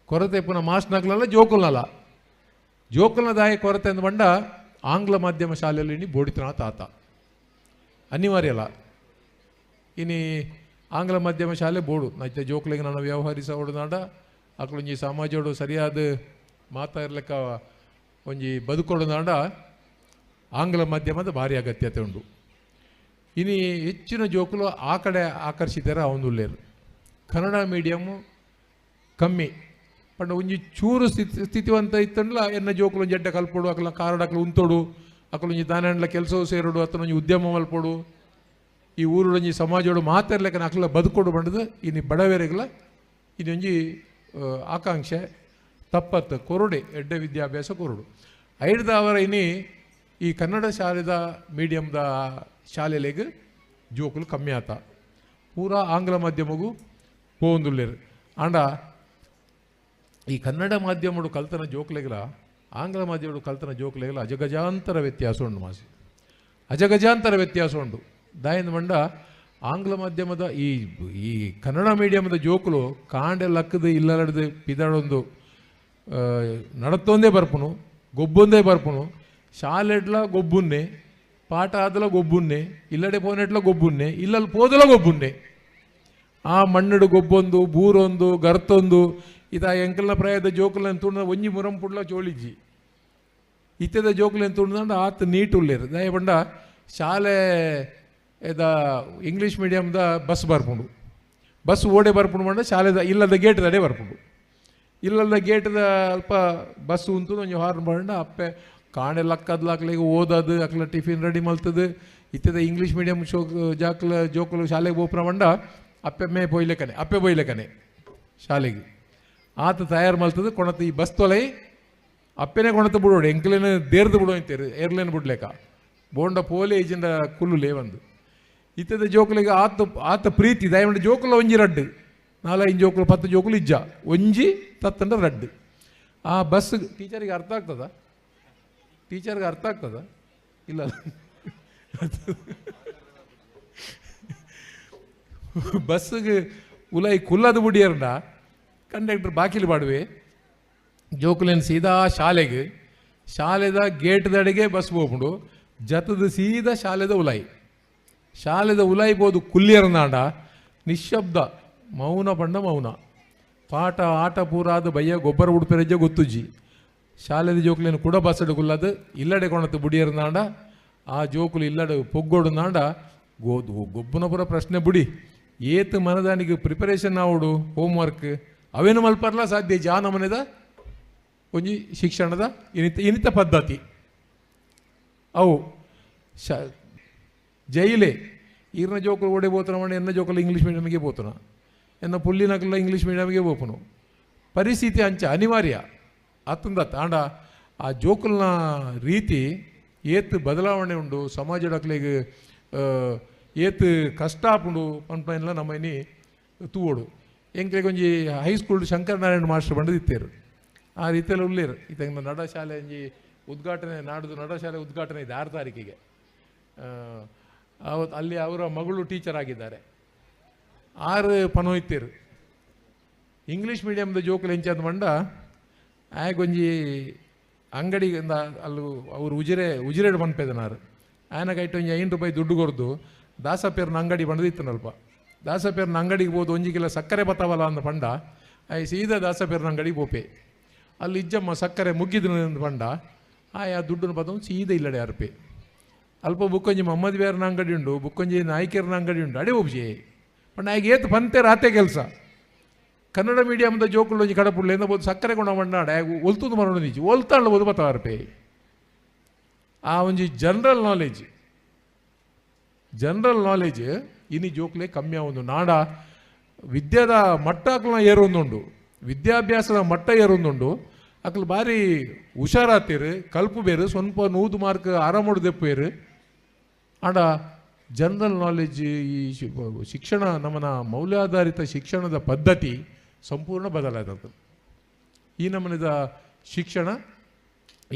ಕೊರತೆ ಪುನಃ ಮಾಸ್ನಕ್ಲಲ್ಲ ಜೋಕುಲ್ನಲ್ಲ ಜೋಕುಲ್ನ ದಾಯ ಕೊರತೆ ಅಂದ ಬಂಡ ಆಂಗ್ಲ ಮಾಧ್ಯಮ ಶಾಲೆಯಲ್ಲಿ ಇನಿ ಬೋಡಿತನ ತಾತ ಅನಿವಾರ್ಯ ಅಲ್ಲ. ಇನಿ ಆಂಗ್ಲ ಮಾಧ್ಯಮ ಶಾಲೆ ಬೋಡು ನೈತೆ ಜೋಕುಲಿಗೆ ನಾನು ವ್ಯವಹರಿಸ ಹೊಡೆದಾಡ ಅಕ್ಲೊಂಜಿ ಸಮಾಜೋಡು ಸರಿಯಾದ ಮಾತಾಡ್ಲಿಕ್ಕ ಒಂಜಿ ಬದುಕೊಡೋದಾಂಡ ಆಂಗ್ಲ ಮಾಧ್ಯಮದ ಭಾರಿ ಅಗತ್ಯತೆ ಉಂಟು. ಇನಿ ಹೆಚ್ಚಿನ ಜೋಕುಲು ಆ ಕಡೆ ಆಕರ್ಷಿತರ ಅವನುಲ್ಲೇರು. ಕನ್ನಡ ಮೀಡಿಯಮ್ಮು ಕಮ್ಮಿ ಪಂಡ ಒಂಜಿ ಚೂರು ಸ್ಥಿತಿವಂತ ಇತ್ತಂಡ್ಲ ಎನ್ನ ಜೋಕುಲು ಒಂಜಿ ಎಡ್ಡೆ ಕಲ್ಪೊಡು, ಅಕ್ಲ ಕಾರಡ್ ಅಕ್ಲು ಉಂತೊಡು, ಅಕ್ಲೊಂಜಿ ದಾನಂಡ್ಲ ಕೆಲಸ ಸೇರೋಡು, ಅತ್ತನೊಂಜಿ ಉದ್ಯಮ ಮಲ್ಪೊಡು, ಈ ಊರುಡೊಂಜಿ ಸಮಾಜೋಡು ಮಾತಾಡ್ಲಿಕ್ಕೆ ಅಕ್ಲ ಬದುಕೊಡು ಬಂಡದು ಇನಿ ಬಡವೆರೆಗ್ಲ ಇನ್ನೊಂಜಿ ಆಕಾಂಕ್ಷೆ ತಪ್ಪತ್ತು ಕೊರಡೆ ಎಡ್ಡೆ ವಿದ್ಯಾಭ್ಯಾಸ ಕೊರಡು. ಐಡ್ದಾವರ ಇನಿ ಈ ಕನ್ನಡ ಶಾಲೆದ ಮೀಡಿಯಮ್ದ ಶಾಲೆಲೆಗ್ ಜೋಕುಲು ಕಮ್ಮಿ ಆತ ಪೂರಾ ಆಂಗ್ಲ ಮಾಧ್ಯಮಗೂ ಪೋಂದುಲ್ಲೇರು. ಆಂಡ ಈ ಕನ್ನಡ ಮಾಧ್ಯಮಡು ಕಲ್ತನ ಜೋಕುಲೆಗ್ಲ ಆಂಗ್ಲ ಮಾಧ್ಯಮಡು ಕಲ್ತನ ಜೋಕುಲೆಗ್ಲ ಅಜಗಜಾಂತರ ವ್ಯತ್ಯಾಸ ಉಂಡು ಮಾಸಿ, ಅಜಗಜಾಂತರ ವ್ಯತ್ಯಾಸ ಉಂಡು. ದಾಯಂದ ಮಂಡ ಆಂಗ್ಲ ಮಾಧ್ಯಮದ ಈ ಈ ಕನ್ನಡ ಮೀಡಿಯಮ್ದ ಜೋಕುಲು ಕಾಂಡೆ ಲಕ್ಕದು ಇಲ್ಲಲಡ್ದು ಪಿದಡೊಂದು ನಡತ್ತೊಂದೇ ಬರ್ಪುನು, ಗೊಬ್ಬೊಂದೇ ಬರ್ಪುನು, ಶಾಲೆಡ್ಲ ಗೊಬ್ಬುನ್ನೆ, ಪಾಠ ಆದಲ ಗೊಬ್ಬುನ್ನೆ, ಇಲ್ಲಡೆ ಪೋನೆಟ್ಲ ಗೊಬ್ಬುನ್ನೆ, ಇಲ್ಲಲ್ಲಿ ಪೋದಲ ಗೊಬ್ಬುನ್ನೆ. ಆ ಮಣ್ಣುಡು ಗೊಬ್ಬೊಂದು ಬೂರೊಂದು ಗರ್ತೊಂದು ಇತ ಎಂಕಲ್ನ ಪ್ರಾಯದ ಜೋಕುಲನ್ ತುಂಡ ಒಂಜಿ ಮುರಂಪುಡ್ಲ ಚೋಳಿಜ್ಜಿ. ಇತ್ತದ ಜೋಕುಲನ್ ತುಂಡಂಡ ಆತ ನೀಟ್ ಉಲ್ಲೇರು. ದಯ ಪಂಡ ಶಾಲೆ ಇದ ಇಂಗ್ಲೀಷ್ ಮೀಡಿಯಮ್ದ ಬಸ್ ಬರ್ಪುಂಡು, ಬಸ್ ಓಡೆ ಬರ್ಪುಂಡು ಪಂಡ ಶಾಲೆದ ಇಲ್ಲದ ಗೇಟ್ದಡೆ ಬರ್ಪುಂಡು, ಇಲ್ಲದ ಗೇಟ್ದ ಅಲ್ಪ ಬಸ್ ಉಂತು ಒಂಜಿ ಹಾರ್ನ್ ಪಂಡ ಅಪ್ಪೆ ಕಾಣೆ ಲಕ್ಕದ್ಲಾಕ್ಲಿಗೆ ಓದದು, ಅಕ್ಲ ಟಿಫಿನ್ ರೆಡಿ ಮಲ್ತದು. ಇತ್ತದ ಇಂಗ್ಲೀಷ್ ಮೀಡಿಯಮ್ ಶೋ ಜಾಕ್ಲ ಜೋಕುಲು ಶಾಲೆಗೆ ಬೋಪ್ರ ಪಂಡ ಅಪ್ಪೆ ಮೇ ಪೊಯ್ಲೆಕನೆ ಅಪ್ಪೆ ಪೊಯ್ಲೆಕನೆ ಶಾಲೆಗೆ ಆತ ತಯಾರು ಮಲ್ತದು ಕೊಣತ ಈ ಬಸ್ ತೊಲೈ ಅಪ್ಪೆನೆ ಕೊಣತ ಬಿಡೋಡು ಎಂಕ್ಲೇನು ದೇರ್ದು ಬಿಡೋ ಅಂತೀರಿ ಏರ್ಲೇನು ಬಿಡ್ಲೇಕ ಬೋಂಡ ಪೋಲೆ ಈಜಿಂದ ಕುಲ್ಲುಲೇ ಒಂದು. ಇತ್ತದ ಜೋಕುಲಿಗೆ ಆತ ಆತ ಪ್ರೀತಿ ದಯಮಂಡ ಜೋಕುಲ ಒಂಜಿ ರಡ್ಡು 4-5 ಜೋಕುಲು 10 ಜೋಕುಲು ಇಜ್ಜ ಒಂಜಿ ತತ್ತಂಡ ರಡ್ಡು. ಆ ಬಸ್ ಟೀಚರಿಗೆ ಅರ್ಥ ಆಗ್ತದ? ಟೀಚರ್ಗೆ ಅರ್ಥ ಆಗ್ತದ? ಇಲ್ಲ. ಬಸ್ಸಿಗೆ ಉಲೈ ಕುಲ್ಲದ ಬುಡಿಯರ್ನ ಕಂಡಕ್ಟರ್ ಬಾಕಿಲು ಪಾಡುವೆ ಜೋಕುಲೇನು ಸೀದಾ ಶಾಲೆಗೆ. ಶಾಲೆದ ಗೇಟ್ದಡೆಗೆ ಬಸ್ ಪೋಪುಂಡು ಜತದ ಸೀದಾ ಶಾಲೆದ ಉಲಾಯಿ ಶಾಲೆದ ಉಲಾಯಿ ಪೋದು ಕುಲ್ಲಿಯರ್ನಾಂಡ ನಿಶ್ಶಬ್ದ ಮೌನ ಪಂಡ ಮೌನ ಪಾಠ ಆಟ ಪೂರಾದ ಬಯ್ಯ ಗೊಬ್ಬರ ಉಡುಪೆರಜ್ಜ ಗೊತ್ತುಜ್ಜಿ ಶಾಲೆದ ಜೋಕುಲೇನು ಕೂಡ ಬಸ್ಸಡು ಕುಲ್ಲದು ಇಲ್ಲಡೆ ಕೊಣತು ಬುಡಿಯರ್ನಾಂಡ ಆ ಜೋಕುಲು ಇಲ್ಲಡೆ ಪೊಗ್ಗೋಡುನಾಂಡ ಗೊಬ್ಬನ ಪೂರ ಪ್ರಶ್ನೆ ಬುಡಿ ಏತು ಮನದಾನಿಗೆ ಪ್ರಿಪರೇಷನ್ ಆವಡು ಹೋಮ್ವರ್ಕ್ ಅವೇನು ಮಲ್ಪರ್ಲ ಸಾಧ್ಯ ಜಾ ನಮನೆದ ಒಂಜಿ ಶಿಕ್ಷಣದ ಇನಿತ ಇನಿತ ಪದ್ಧತಿ ಅವು ಜೈಲೇ ಈರ್ನ ಜೋಕುಲು ಓಡೆ ಪೋತನ ಮಂಡ ಎನ್ನ ಜೋಕುಲು ಇಂಗ್ಲೀಷ್ ಮೀಡಿಯಮ್ಗೆ ಪೋತನ ಎನ್ನ ಪುಲ್ಲಿನಕಲ್ಲ ಇಂಗ್ಲೀಷ್ ಮೀಡಿಯಮ್ಗೆ ಪೋಪುನು ಪರಿಸ್ಥಿತಿ ಅಂಚ ಅನಿವಾರ್ಯ ಅತ್ತಂದ ತಾಂಡ ಆ ಜೋಕುಲ್ನ ರೀತಿ ಏತ್ ಬದಲಾವಣೆ ಉಂಡು ಸಮಾಜಡಕ್ಲೆಗ್ ಏತ್ ಕಷ್ಟ ಆಪುಂಡು ಪನ್ಪೈನ್ಲ ನಮ್ಮ ಇನಿ ತೂವೋಡು ಎಂಕ್ಲೆಗ್ ಒಂಜಿ ಹೈಸ್ಕೂಲ್ ಶಂಕರನಾರಾಯಣ ಮಾಸ್ಟರ್ ಬಂಡದು ಇತ್ತೇರು ಆ ರೀತಿಯಲ್ಲಿ ಉಳ್ಳೇರು ಇತ್ತಂಗ ನಡ ಶಾಲೆ ಒಂಜಿ ಉದ್ಘಾಟನೆ ನಾಡ್ದು ನಡ ಶಾಲೆ ಉದ್ಘಾಟನೆ ಇದೆ 6 ತಾರೀಕಿಗೆ. ಆವತ್ತು ಅಲ್ಲಿ ಅವರ ಮಗಳು ಟೀಚರ್ ಆಗಿದ್ದಾರೆ. 6 ಪನೋ ಇತ್ತೇರು ಇಂಗ್ಲೀಷ್ ಮೀಡಿಯಮ್ದ ಜೋಕುಲು ಎಂಚಂದ್ ಮಂಡ ಆಯಗೊಂಜಿ ಅಂಗಡಿಗೆ ಅಲ್ಲೂ ಅವರು ಉಜಿರೆಡು ಪನ್ಪೆದನಾರು ಆಯನ ಕೈಟ್ ಒಂಜಿ 5 ರೂಪಾಯಿ ದುಡ್ಡು ಕೊರ್ದು ದಾಸಪೇರ್ನ ಅಂಗಡಿ ಬಂಡದಿತ್ತನಲ್ಪ ದಾಸಪೇರ್ನ ಅಂಗಡಿಗೆ ಹೋದು ಒಂಜಿ ಕಿಲೋ ಸಕ್ಕರೆ ಬತ್ತವಲ್ಲ ಅಂದ ಪಂಡ ಆಯ್ ಸೀದಾ ದಾಸಪೇರ್ನ ಅಂಗಡಿಗೆ ಪೋಪೆ ಅಲ್ಲಿ ಇಜ್ಜಮ್ಮ ಸಕ್ಕರೆ ಮುಗ್ಗಿದ್ರು ಅಂದ್ ಪಂಡ ಆಯ್ ಆ ದುಡ್ಡನ್ನು ಬತ್ತೊಂದು ಸೀದಾ ಇಲ್ಲಡೆ ಅರ್ಪೆ ಅಲ್ಪ ಬುಕ್ಕೊಂಜಿ ಮಮ್ಮದ್ ಬೇರ್ನ ಅಂಗಡಿ ಉಂಡು ಬುಕ್ಕೊಂಜಿ ನಾಯ್ಕೆರ್ನ ಅಂಗಡಿ ಉಂಡು ಅಡೆ ಒಬ್ಜಿ ಪಂಡ ಆಯ್ಗೆ ಏತು ಪಂತೆ ರಾತೆ ಕೆಲಸ ಕನ್ನಡ ಮೀಡಿಯಮ್ದ ಜೋಕುಲು ಒಂಜಿ ಕಡಪುಳ್ಳೆ ಎಂದ ಸಕ್ಕರೆ ಕೊಣ ಮಂಡಾಡ ಒಲ್ತುಂದು ಮರಣ ನಿಜಿ ಒಲ್ತಾಂಡ ಬೋದು ಬತ್ತವಾರ್ಪೆ ಆ ಒಂಜಿ ಜನರಲ್ ನಾಲೆಜ್ ಇನಿ ಜೋಕ್ಲೆ ಕಮ್ಮಿ ಆವೊಂದು ನಾಡ ವಿದ್ಯಾದ ಮಟ್ಟ ಅಕ್ಲನ ಏರೊಂದುಂಡು ವಿದ್ಯಾಭ್ಯಾಸದ ಮಟ್ಟ ಏರೊಂದುಂಡು ಅಕ್ಲು ಬಾರಿ ಹುಷಾರಾತೀರು ಕಲ್ಪು ಬೇರು ಸ್ವಲ್ಪ 100 ಮಾರ್ಕ್ ಆರಾಮೋಡು ದೆಪ್ಪೇರು ಆಂಡ ಜನರಲ್ ನಾಲೆಜ್ ಈ ಶಿಕ್ಷಣ ನಮ್ಮನ ಮೌಲ್ಯಾಧಾರಿತ ಶಿಕ್ಷಣದ ಪದ್ಧತಿ ಸಂಪೂರ್ಣ ಬದಲಾದದ್ದು. ಈ ನಮ್ಮನಿದ ಶಿಕ್ಷಣ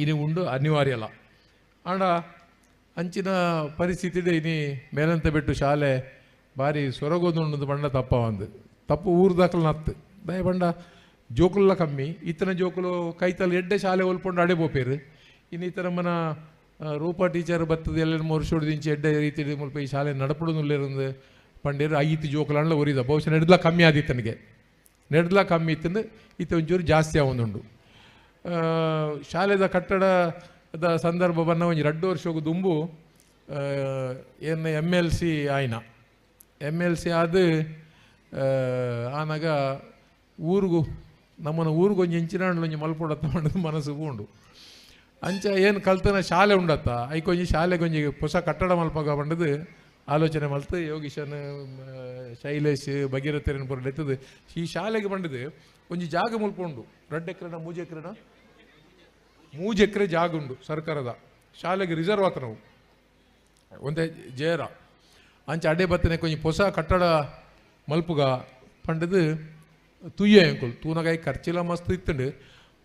ಇನಿ ಉಂಡು ಅನಿವಾರ್ಯ ಅಲ್ಲ ಆಂಡ ಅಂಚಿನ ಪರಿಸ್ಥಿತಿ ಇನಿ ಮೇಲಂತ ಬಿಟ್ಟು ಶಾಲೆ ಭಾರಿ ಸೊರಗೋದುಂಡು ಬಂಡ ತಪ್ಪ ಒಂದು ತಪ್ಪು ಊರು ದಾಖಲು ನತ್ತು ದಯ ಬಂಡ ಜೋಕುಲ್ಲ ಕಮ್ಮಿ ಇತ್ತನ ಜೋಕುಲು ಕೈತಲ್ಲಿ ಎಡ್ಡೆ ಶಾಲೆ ಒಲ್ಪೊಂಡು ಅಡೆ ಪೋಪೇರು ಇನ್ನು ಇತರ ನಮ್ಮನ ರೂಪಾ ಟೀಚರ್ ಬತ್ತದ ಎಲ್ಲ ವರ್ಷ ಎಡ್ಡೆ ರೀತಿ ಮುಲ್ಪ ಈ ಶಾಲೆ ನಡಪಡುನುಲ್ಲೇರಂದು ಪಂಡೇರು ಐತು ಜೋಕುಲಂಡ್ಲ ಒರಿದ ಬಹುಶಃ ನೆಡ್ಲ ಕಮ್ಮಿ ಆದಿತ್ತನಿಗೆ ನೆಡ್ಲ ಕಮ್ಮಿ ಇತ್ತಂದು ಇತ್ತ ಒಂಚೂರು ಜಾಸ್ತಿ ಆವೊಂದುಂಡು. ಶಾಲೆದ ಕಟ್ಟಡದ ಸಂದರ್ಭ ಬನ್ನ ಒಂಜಿ 2 ವರ್ಷ ದುಂಬು ಏನು MLC ಆಯ್ನ MLC ಆದ ಆನಾಗ ಊರಿಗೂ ನಮ್ಮನ್ನು ಊರಿಗೊಂಜಿ ಎಂಚಿನಾಂಡ್ಲೊಂಜಿ ಮಲ್ಪೊಡತ್ತ ಮಾಡೋದು ಮನಸ್ಸು ಉಂಡು ಅಂಚ ಏನು ಕಲ್ತನ ಶಾಲೆ ಉಂಡತ್ತ ಐಕೊಂಜಿ ಶಾಲೆಗೊಂಜಿ ಹೊಸ ಕಟ್ಟಡ ಮಲ್ಪಗ ಬಂಡದು ಆಲೋಚನೆ ಮಲ್ತು ಯೋಗೀಶನ್ ಶೈಲೇಶ್ ಭಗೀರಥರನ್ ಪುರ ಈ ಶಾಲೆಗೆ ಬಂಡದು ಒಂಜಿ ಜಾಗ ಮುಲ್ಪ ಉಂಡು 2 ಎಕರೆನ 3 ಎಕರೆನ 3 ಎಕರೆ ಜಾಗ ಉಂಡು ಸರ್ಕಾರದ ಶಾಲೆಗೆ ರಿಸರ್ವ್ ಆತ ನಾವು ಒಂದೇ ಜೇರ ಅಂಚ ಅಡೆ ಬತ್ತನೆ ಕೊಂಚ ಹೊಸ ಕಟ್ಟಡ ಮಲ್ಪುಗ ಪಂಡದು ತುಯ್ಯ ಎಂಕುಲು ತೂನಗಾಯಿ ಖರ್ಚಿಲ್ಲ ಮಸ್ತ್ ಇತ್ತಂಡು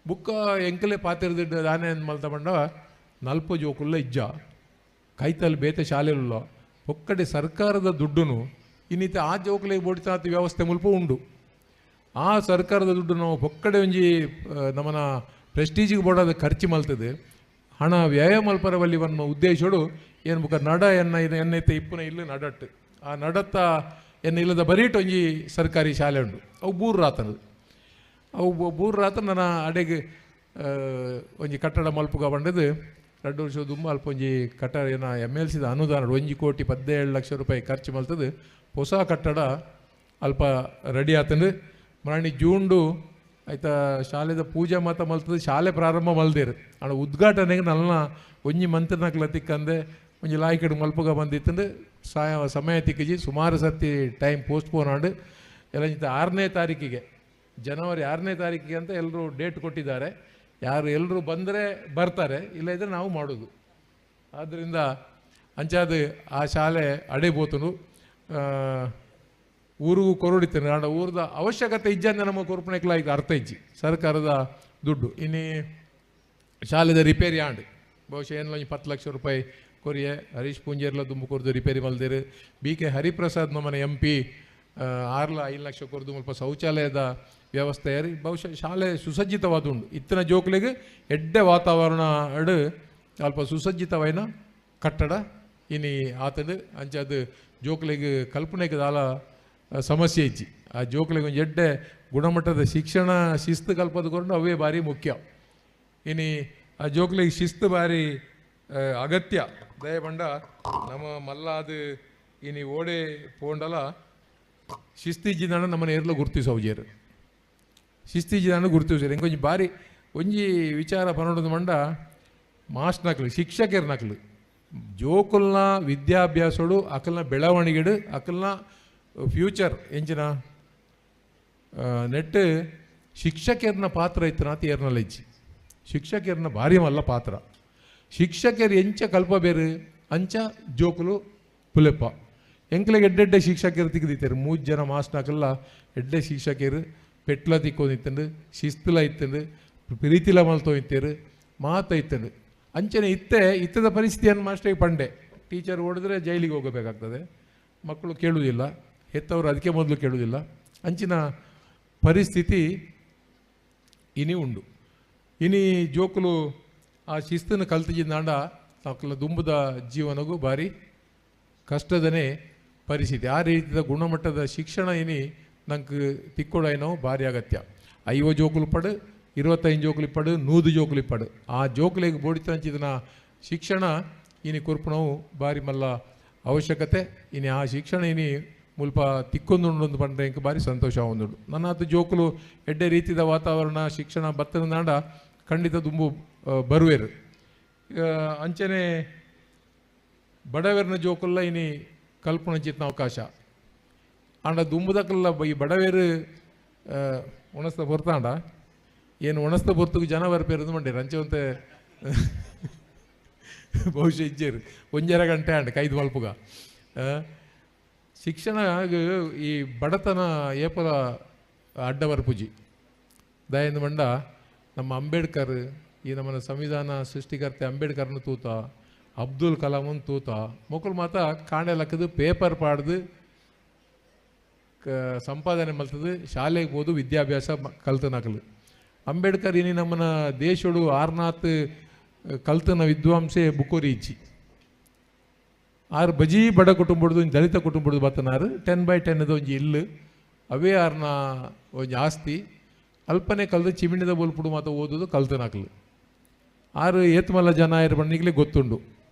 ಬುಕ್ಕ ಎಂಕಲೆ ಪಾತಿರದಿಡ್ಡು ದಾನೆ ಮಲ್ತ ಬಂಡ ನಲ್ಪ ಜೋಕುಲ್ಲ ಇಜ್ಜ ಕೈತಲ್ಲಿ ಬೇತೆ ಶಾಲೆಲುಲ್ಲ ಒಕ್ಕಡೆ ಸರ್ಕಾರದ ದುಡ್ಡುನು ಇನ್ನಿತ ಆ ಜೋಕುಲಿಗೆ ಬೋಡಿತಾತ ವ್ಯವಸ್ಥೆ ಮುಲ್ಪ ಉಂಡು ಆ ಸರ್ಕಾರದ ದುಡ್ಡು ನಾವು ಪೊಕ್ಕಡೆ ಒಂಜಿ ನಮ್ಮನ ಪ್ರೆಸ್ಟೀಜಿಗೆ ಬೋಡಾದ ಖರ್ಚು ಮಲ್ತದೆ ಹಣ ವ್ಯಯ ಮಲ್ಪರವಲ್ಲಿ ವನ್ನ ಉದ್ದೇಶಡು ಏನು ಬುಕ್ಕ ನಡ ಎನ್ನ ಇದು ಎನ್ನೈತೆ ಇಪ್ಪುನ ಇಲ್ಲ ನಡಟ್ಟು ಆ ನಡತ್ತ ಎನ್ನ ಇಲ್ಲದ ಬರೀಟ್ ಒಂಜಿ ಸರ್ಕಾರಿ ಶಾಲೆ ಉಂಡು ಅವು ಬೂರು ರಾತನದು ಅವು ಬೂರು ರಾತ ನನ್ನ ಅಡೆಗೆ ಒಂಜಿ ಕಟ್ಟಡ ಮಲ್ಪುಗ ಬಂಡದು 2 ವರ್ಷ ದುಂಬ ಅಲ್ಪ ಒಂಜಿ ಕಟ್ಟಡ ಏನ MLCದ ಅನುದಾನ 1,17,00,000 ರೂಪಾಯಿ ಖರ್ಚು ಮಲ್ತದೆ ಹೊಸ ಕಟ್ಟಡ ಅಲ್ಪ ರೆಡಿ ಆತಂದು ಮರಣಿ ಜೂಂಡು ಆಯ್ತಾ ಶಾಲೆದ ಪೂಜೆ ಮಾತ ಮಲ್ತದೆ ಶಾಲೆ ಪ್ರಾರಂಭ ಮಲ್ದೇರು ಆಂಡ ಉದ್ಘಾಟನೆಗೆ ನನ್ನ ಒಂಜಿ ಮಂತ್ರನಕ್ಲ ತಿಕ್ಕಂದೆ ಒಂಜಿ ಲಾಯ್ಕಡ್ ಮಲ್ಪುಗ ಬಂದಿತ್ತಂದು ಸಮಯ ತಿಕ್ಕಿಜಿ ಸುಮಾರು ಸರ್ತಿ ಟೈಮ್ ಪೋಸ್ಟ್ಪೋನ್ ಆಂಡು ಎಲ್ಲ 6ನೇ ತಾರೀಕಿಗೆ ಜನವರಿ 6ನೇ ತಾರೀಕಿಗೆ ಅಂತ ಎಲ್ಲರೂ ಡೇಟ್ ಕೊಟ್ಟಿದ್ದಾರೆ. ಯಾರು ಎಲ್ಲರೂ ಬಂದರೆ ಬರ್ತಾರೆ, ಇಲ್ಲ ಇದ್ದರೆ ನಾವು ಮಾಡೋದು. ಆದ್ದರಿಂದ ಅಂಚಾದ ಆ ಶಾಲೆ ಅಡೆಬೋತನು ಊರಿಗೂ ಕೊರಡಿತೇನೆ ಆಂಡ ಊರದ ಅವಶ್ಯಕತೆ ಇಜ್ಜಂದೆ ನಮ್ಮ ಕೊರ್ಪಣೆಕ್ಲ ಈಗ ಅರ್ಥ ಇಜ್ಜಿ ಸರ್ಕಾರದ ದುಡ್ಡು ಇನ್ನಿ ಶಾಲೆದ ರಿಪೇರಿ ಆಂಡ್ ಬಹುಶಃ ಏನಿಲ್ಲ ಒಂಜಿ 10 ಲಕ್ಷ ರೂಪಾಯಿ ಕೊರಿಯೆ ಹರೀಶ್ ಪೂಂಜೇರ್ಲ ದುಂಬು ಕೊರ್ದು ರಿಪೇರಿ ಮಲ್ದೇರು BK Hariprasad ನಮ್ಮನೆ MP 6 ಲಕ್ಷ ಕೊರದು ಮುಲ್ಪ ಶೌಚಾಲಯದ ವ್ಯವಸ್ಥೆ ಬಹುಶಃ ಶಾಲೆ ಸುಸಜ್ಜಿತವಾದ ಉಂಡು. ಇತ್ತಿನ ಜೋಕ್ಲೆಗ್ ಎಡ್ಡೆ ವಾತಾವರಣ ಅಡು ಅಲ್ಪ ಸುಸಜ್ಜಿತವಾಯಿನ ಕಟ್ಟಡ ಇನಿ ಆತಂಡು. ಅಂಚಾದ ಜೋಕ್ಲೆಗ್ ಕಲ್ಪನೆಗೆ ದಾಲ ಸಮಸ್ಯೆ ಇಜ್ಜಿ. ಆ ಜೋಕ್ಲೆಗ್ ಒಂಜಿ ಎಡ್ಡೆ ಗುಣಮಟ್ಟದ ಶಿಕ್ಷಣ ಶಿಸ್ತು ಕಲ್ಪದ ಕೊಂಡು ಅವೇ ಭಾರಿ ಮುಖ್ಯ. ಇನಿ ಆ ಜೋಕ್ಲೆಗ್ ಶಿಸ್ತು ಭಾರಿ ಅಗತ್ಯ. ದಯಪಂಡ ನಮ್ಮ ಮಲ್ಲಾದ ಇನಿ ಓಡೆ ಪೋಂಡಲ ಶಿಸ್ತಿಜ್ಜಿದಾಣ ನಮ್ಮನ್ನು ಏರ್ಲ ಗುರ್ತಿಸೌಜೇರು, ಶಿಸ್ತಿಜ್ಜಿದಾಣ ಗುರ್ತಿಸೋರು. ಇಂಕೊಂಜಿ ಬಾರಿ ಒಂಜಿ ವಿಚಾರ ಪನೊಡದು ಮಂಡ ಮಾಸ್ಟ್ನಕ್ಲು ಶಿಕ್ಷಕರ್ನಕ್ಲು ಜೋಕುಲ್ನ ವಿದ್ಯಾಭ್ಯಾಸೋಡು ಅಕಲ್ನ ಬೆಳವಣಿಗೆಡು ಅಕಲ್ನ ಫ್ಯೂಚರ್ ಎಂಚಿನ ನೆಟ್ಟು ಶಿಕ್ಷಕರ್ನ ಪಾತ್ರ ಇತ್ತನಾತ ಏರ್ನಲ್ಲ ಇಜ್ಜಿ. ಶಿಕ್ಷಕರ್ನ ಭಾರಿ ಮಲ್ಲ ಪಾತ್ರ. ಶಿಕ್ಷಕರು ಎಂಚ ಕಲ್ಪಬೇರು ಅಂಚ ಜೋಕುಲು ಪುಲೆಪ್ಪ. ಎಂಕ್ಲೆಗ್ ಎಡ್ಡೆಡ್ಡೆ ಶಿಕ್ಷಕರು ತಿಕ್ದಿತ್ತಾರೆ, 3 ಜನ ಮಾಸ್ಟ್ನಕಲ್ಲ ಎಡ್ಡೆ ಶಿಕ್ಷಕರು ಪೆಟ್ಲ ತಿಕ್ಕೊಂಡಿತ್ತಂಡು, ಶಿಸ್ತುಲ ಇತ್ತಂಡು, ಪ್ರೀತಿಲ ಮಲ್ತೋ ಇತ್ತೇರು, ಮಾತ ಇತ್ತಂಡು. ಅಂಚನೆ ಇತ್ತೆ ಇತ್ತದ ಪರಿಸ್ಥಿತಿಯನ್ನು ಮಾಸ್ಟ್ರಿಗೆ ಪಂಡೆ ಟೀಚರ್ ಓಡಿದ್ರೆ ಜೈಲಿಗೆ ಹೋಗಬೇಕಾಗ್ತದೆ, ಮಕ್ಕಳು ಕೇಳುವುದಿಲ್ಲ, ಹೆತ್ತವರು ಅದಕ್ಕೆ ಮೊದಲು ಕೇಳುವುದಿಲ್ಲ. ಅಂಚಿನ ಪರಿಸ್ಥಿತಿ ಇನಿ ಉಂಡು. ಇನಿ ಜೋಕುಲು ಆ ಶಿಸ್ತನ್ನು ಕಲ್ತಿಜಿಂದಾಂಡ ಮಕ್ಕಳ ದುಂಬುದ ಜೀವನಗೂ ಭಾರಿ ಕಷ್ಟದನೇ ಪರಿಸ್ಥಿತಿ. ಆ ರೀತಿಯ ಗುಣಮಟ್ಟದ ಶಿಕ್ಷಣ ಇನಿ ನಂಗೆ ತಿಕ್ಕೊಡೈನೋ ಭಾರಿ ಅಗತ್ಯ. 50 ಜೋಕುಲು ಪಡು, 25 ಜೋಕುಲು ಪಡು, 100 ಜೋಕುಲು ಪಡು, ಆ ಜೋಕುಲಿಗೆ ಬೋಡಿತಂಚಿದನ ಶಿಕ್ಷಣ ಇನಿ ಕೊರ್ಪುನವು ಭಾರಿ ಮಲ್ಲ ಅವಶ್ಯಕತೆ. ಇನಿ ಆ ಶಿಕ್ಷಣ ಇನಿ ಮುಲ್ಪ ತಿಕ್ಕೊಂದುಂಡು ಪಂಡ್ರೆ ಇಂಕ ಭಾರಿ ಸಂತೋಷ ಆವೊಂದುಂಡು. ನನ್ನಾತು ಜೋಕುಲು ಎಡ್ಡೆ ರೀತಿದ ವಾತಾವರಣ ಶಿಕ್ಷಣ ಬತ್ತನಾಂಡ ಖಂಡಿತ ದುಂಬು ಬರುವೇರು. ಅಂಚನೆ ಬಡವೆರ್ನ ಜೋಕುಲ್ಲ ಇನಿ ಕಲ್ಪನಂಚಿತ್ನ ಅವಕಾಶ. ಆಂಡ ದುಂಬುದಕ್ಕೆಲ್ಲ ಈ ಬಡವೇರು ಒಣಸ್ತ ಪೊರ್ತಾಂಡ ಏನು ಒಣಸ್ತ ಪೊರ್ತುಗು ಜನ ಬರ್ಪೇರು ಮಂಡೇರು ಅಂಚೆ ಬಹುಶಃ ಇಜ್ಜೇರು 1.5 ಗಂಟೆ ಆಂಡ ಕೈದು ಮಲ್ಪುಗ. ಶಿಕ್ಷಣ ಈ ಬಡತನ ಏಪಲ ಅಡ್ಡ ಬರ್ಪುಜಿ. ದಯಂದ ಮಂಡ ನಮ್ಮ ಅಂಬೇಡ್ಕರ್, ಈ ನಮ್ಮನ ಸಂವಿಧಾನ ಸೃಷ್ಟಿಕರ್ತೆ ಅಂಬೇಡ್ಕರ್ನ ತೂತ, ಅಬ್ದುಲ್ ಕಲಾಮನ್ ತೂತ, ಮೊಕುಲು ಮಾತ ಕಾಣೆ ಲಕ್ಕದು ಪೇಪರ್ ಪಾಡ್ದು ಸಂಪಾದನೆ ಮಲ್ತದು, ಶಾಲೆಗೆ ಹೋದು ವಿದ್ಯಾಭ್ಯಾಸ ಕಲ್ತನಕಲು. ಅಂಬೇಡ್ಕರ್ ಇನಿ ನಮ್ಮನ ದೇಶಡು ಆರ್ನಾತ್ ಕಲ್ತನ ವಿದ್ವಾಂಸೆ ಬುಕೋರಿ ಇಜ್ಜಿ. ಆರು ಬಜೀ ಬಡ ಕುಟುಂಬಡ್ದು ದಲಿತ ಕುಟುಂಬಡ್ದು ಬತ್ತನಾರು 10x10 ಒಂಜಿ ಇಲ್ಲು ಅವೇ ಆರ್ನ ಒಂಜಿ ಆಸ್ತಿ. ಅಲ್ಪನೆ ಕಲ್ದು ಚಿಮಿಣಿದ ಬೋಲ್ಪುಡು ಮಾತ ಓದೋದು ಕಲ್ತನಾಕಲು. ಆರು ಏತ್ಮಲ್ಲ ಜನ ಆಯ್ರು ಬಣ್ಣಿಗ್ಲೇ ಗೊತ್ತುಂಡು.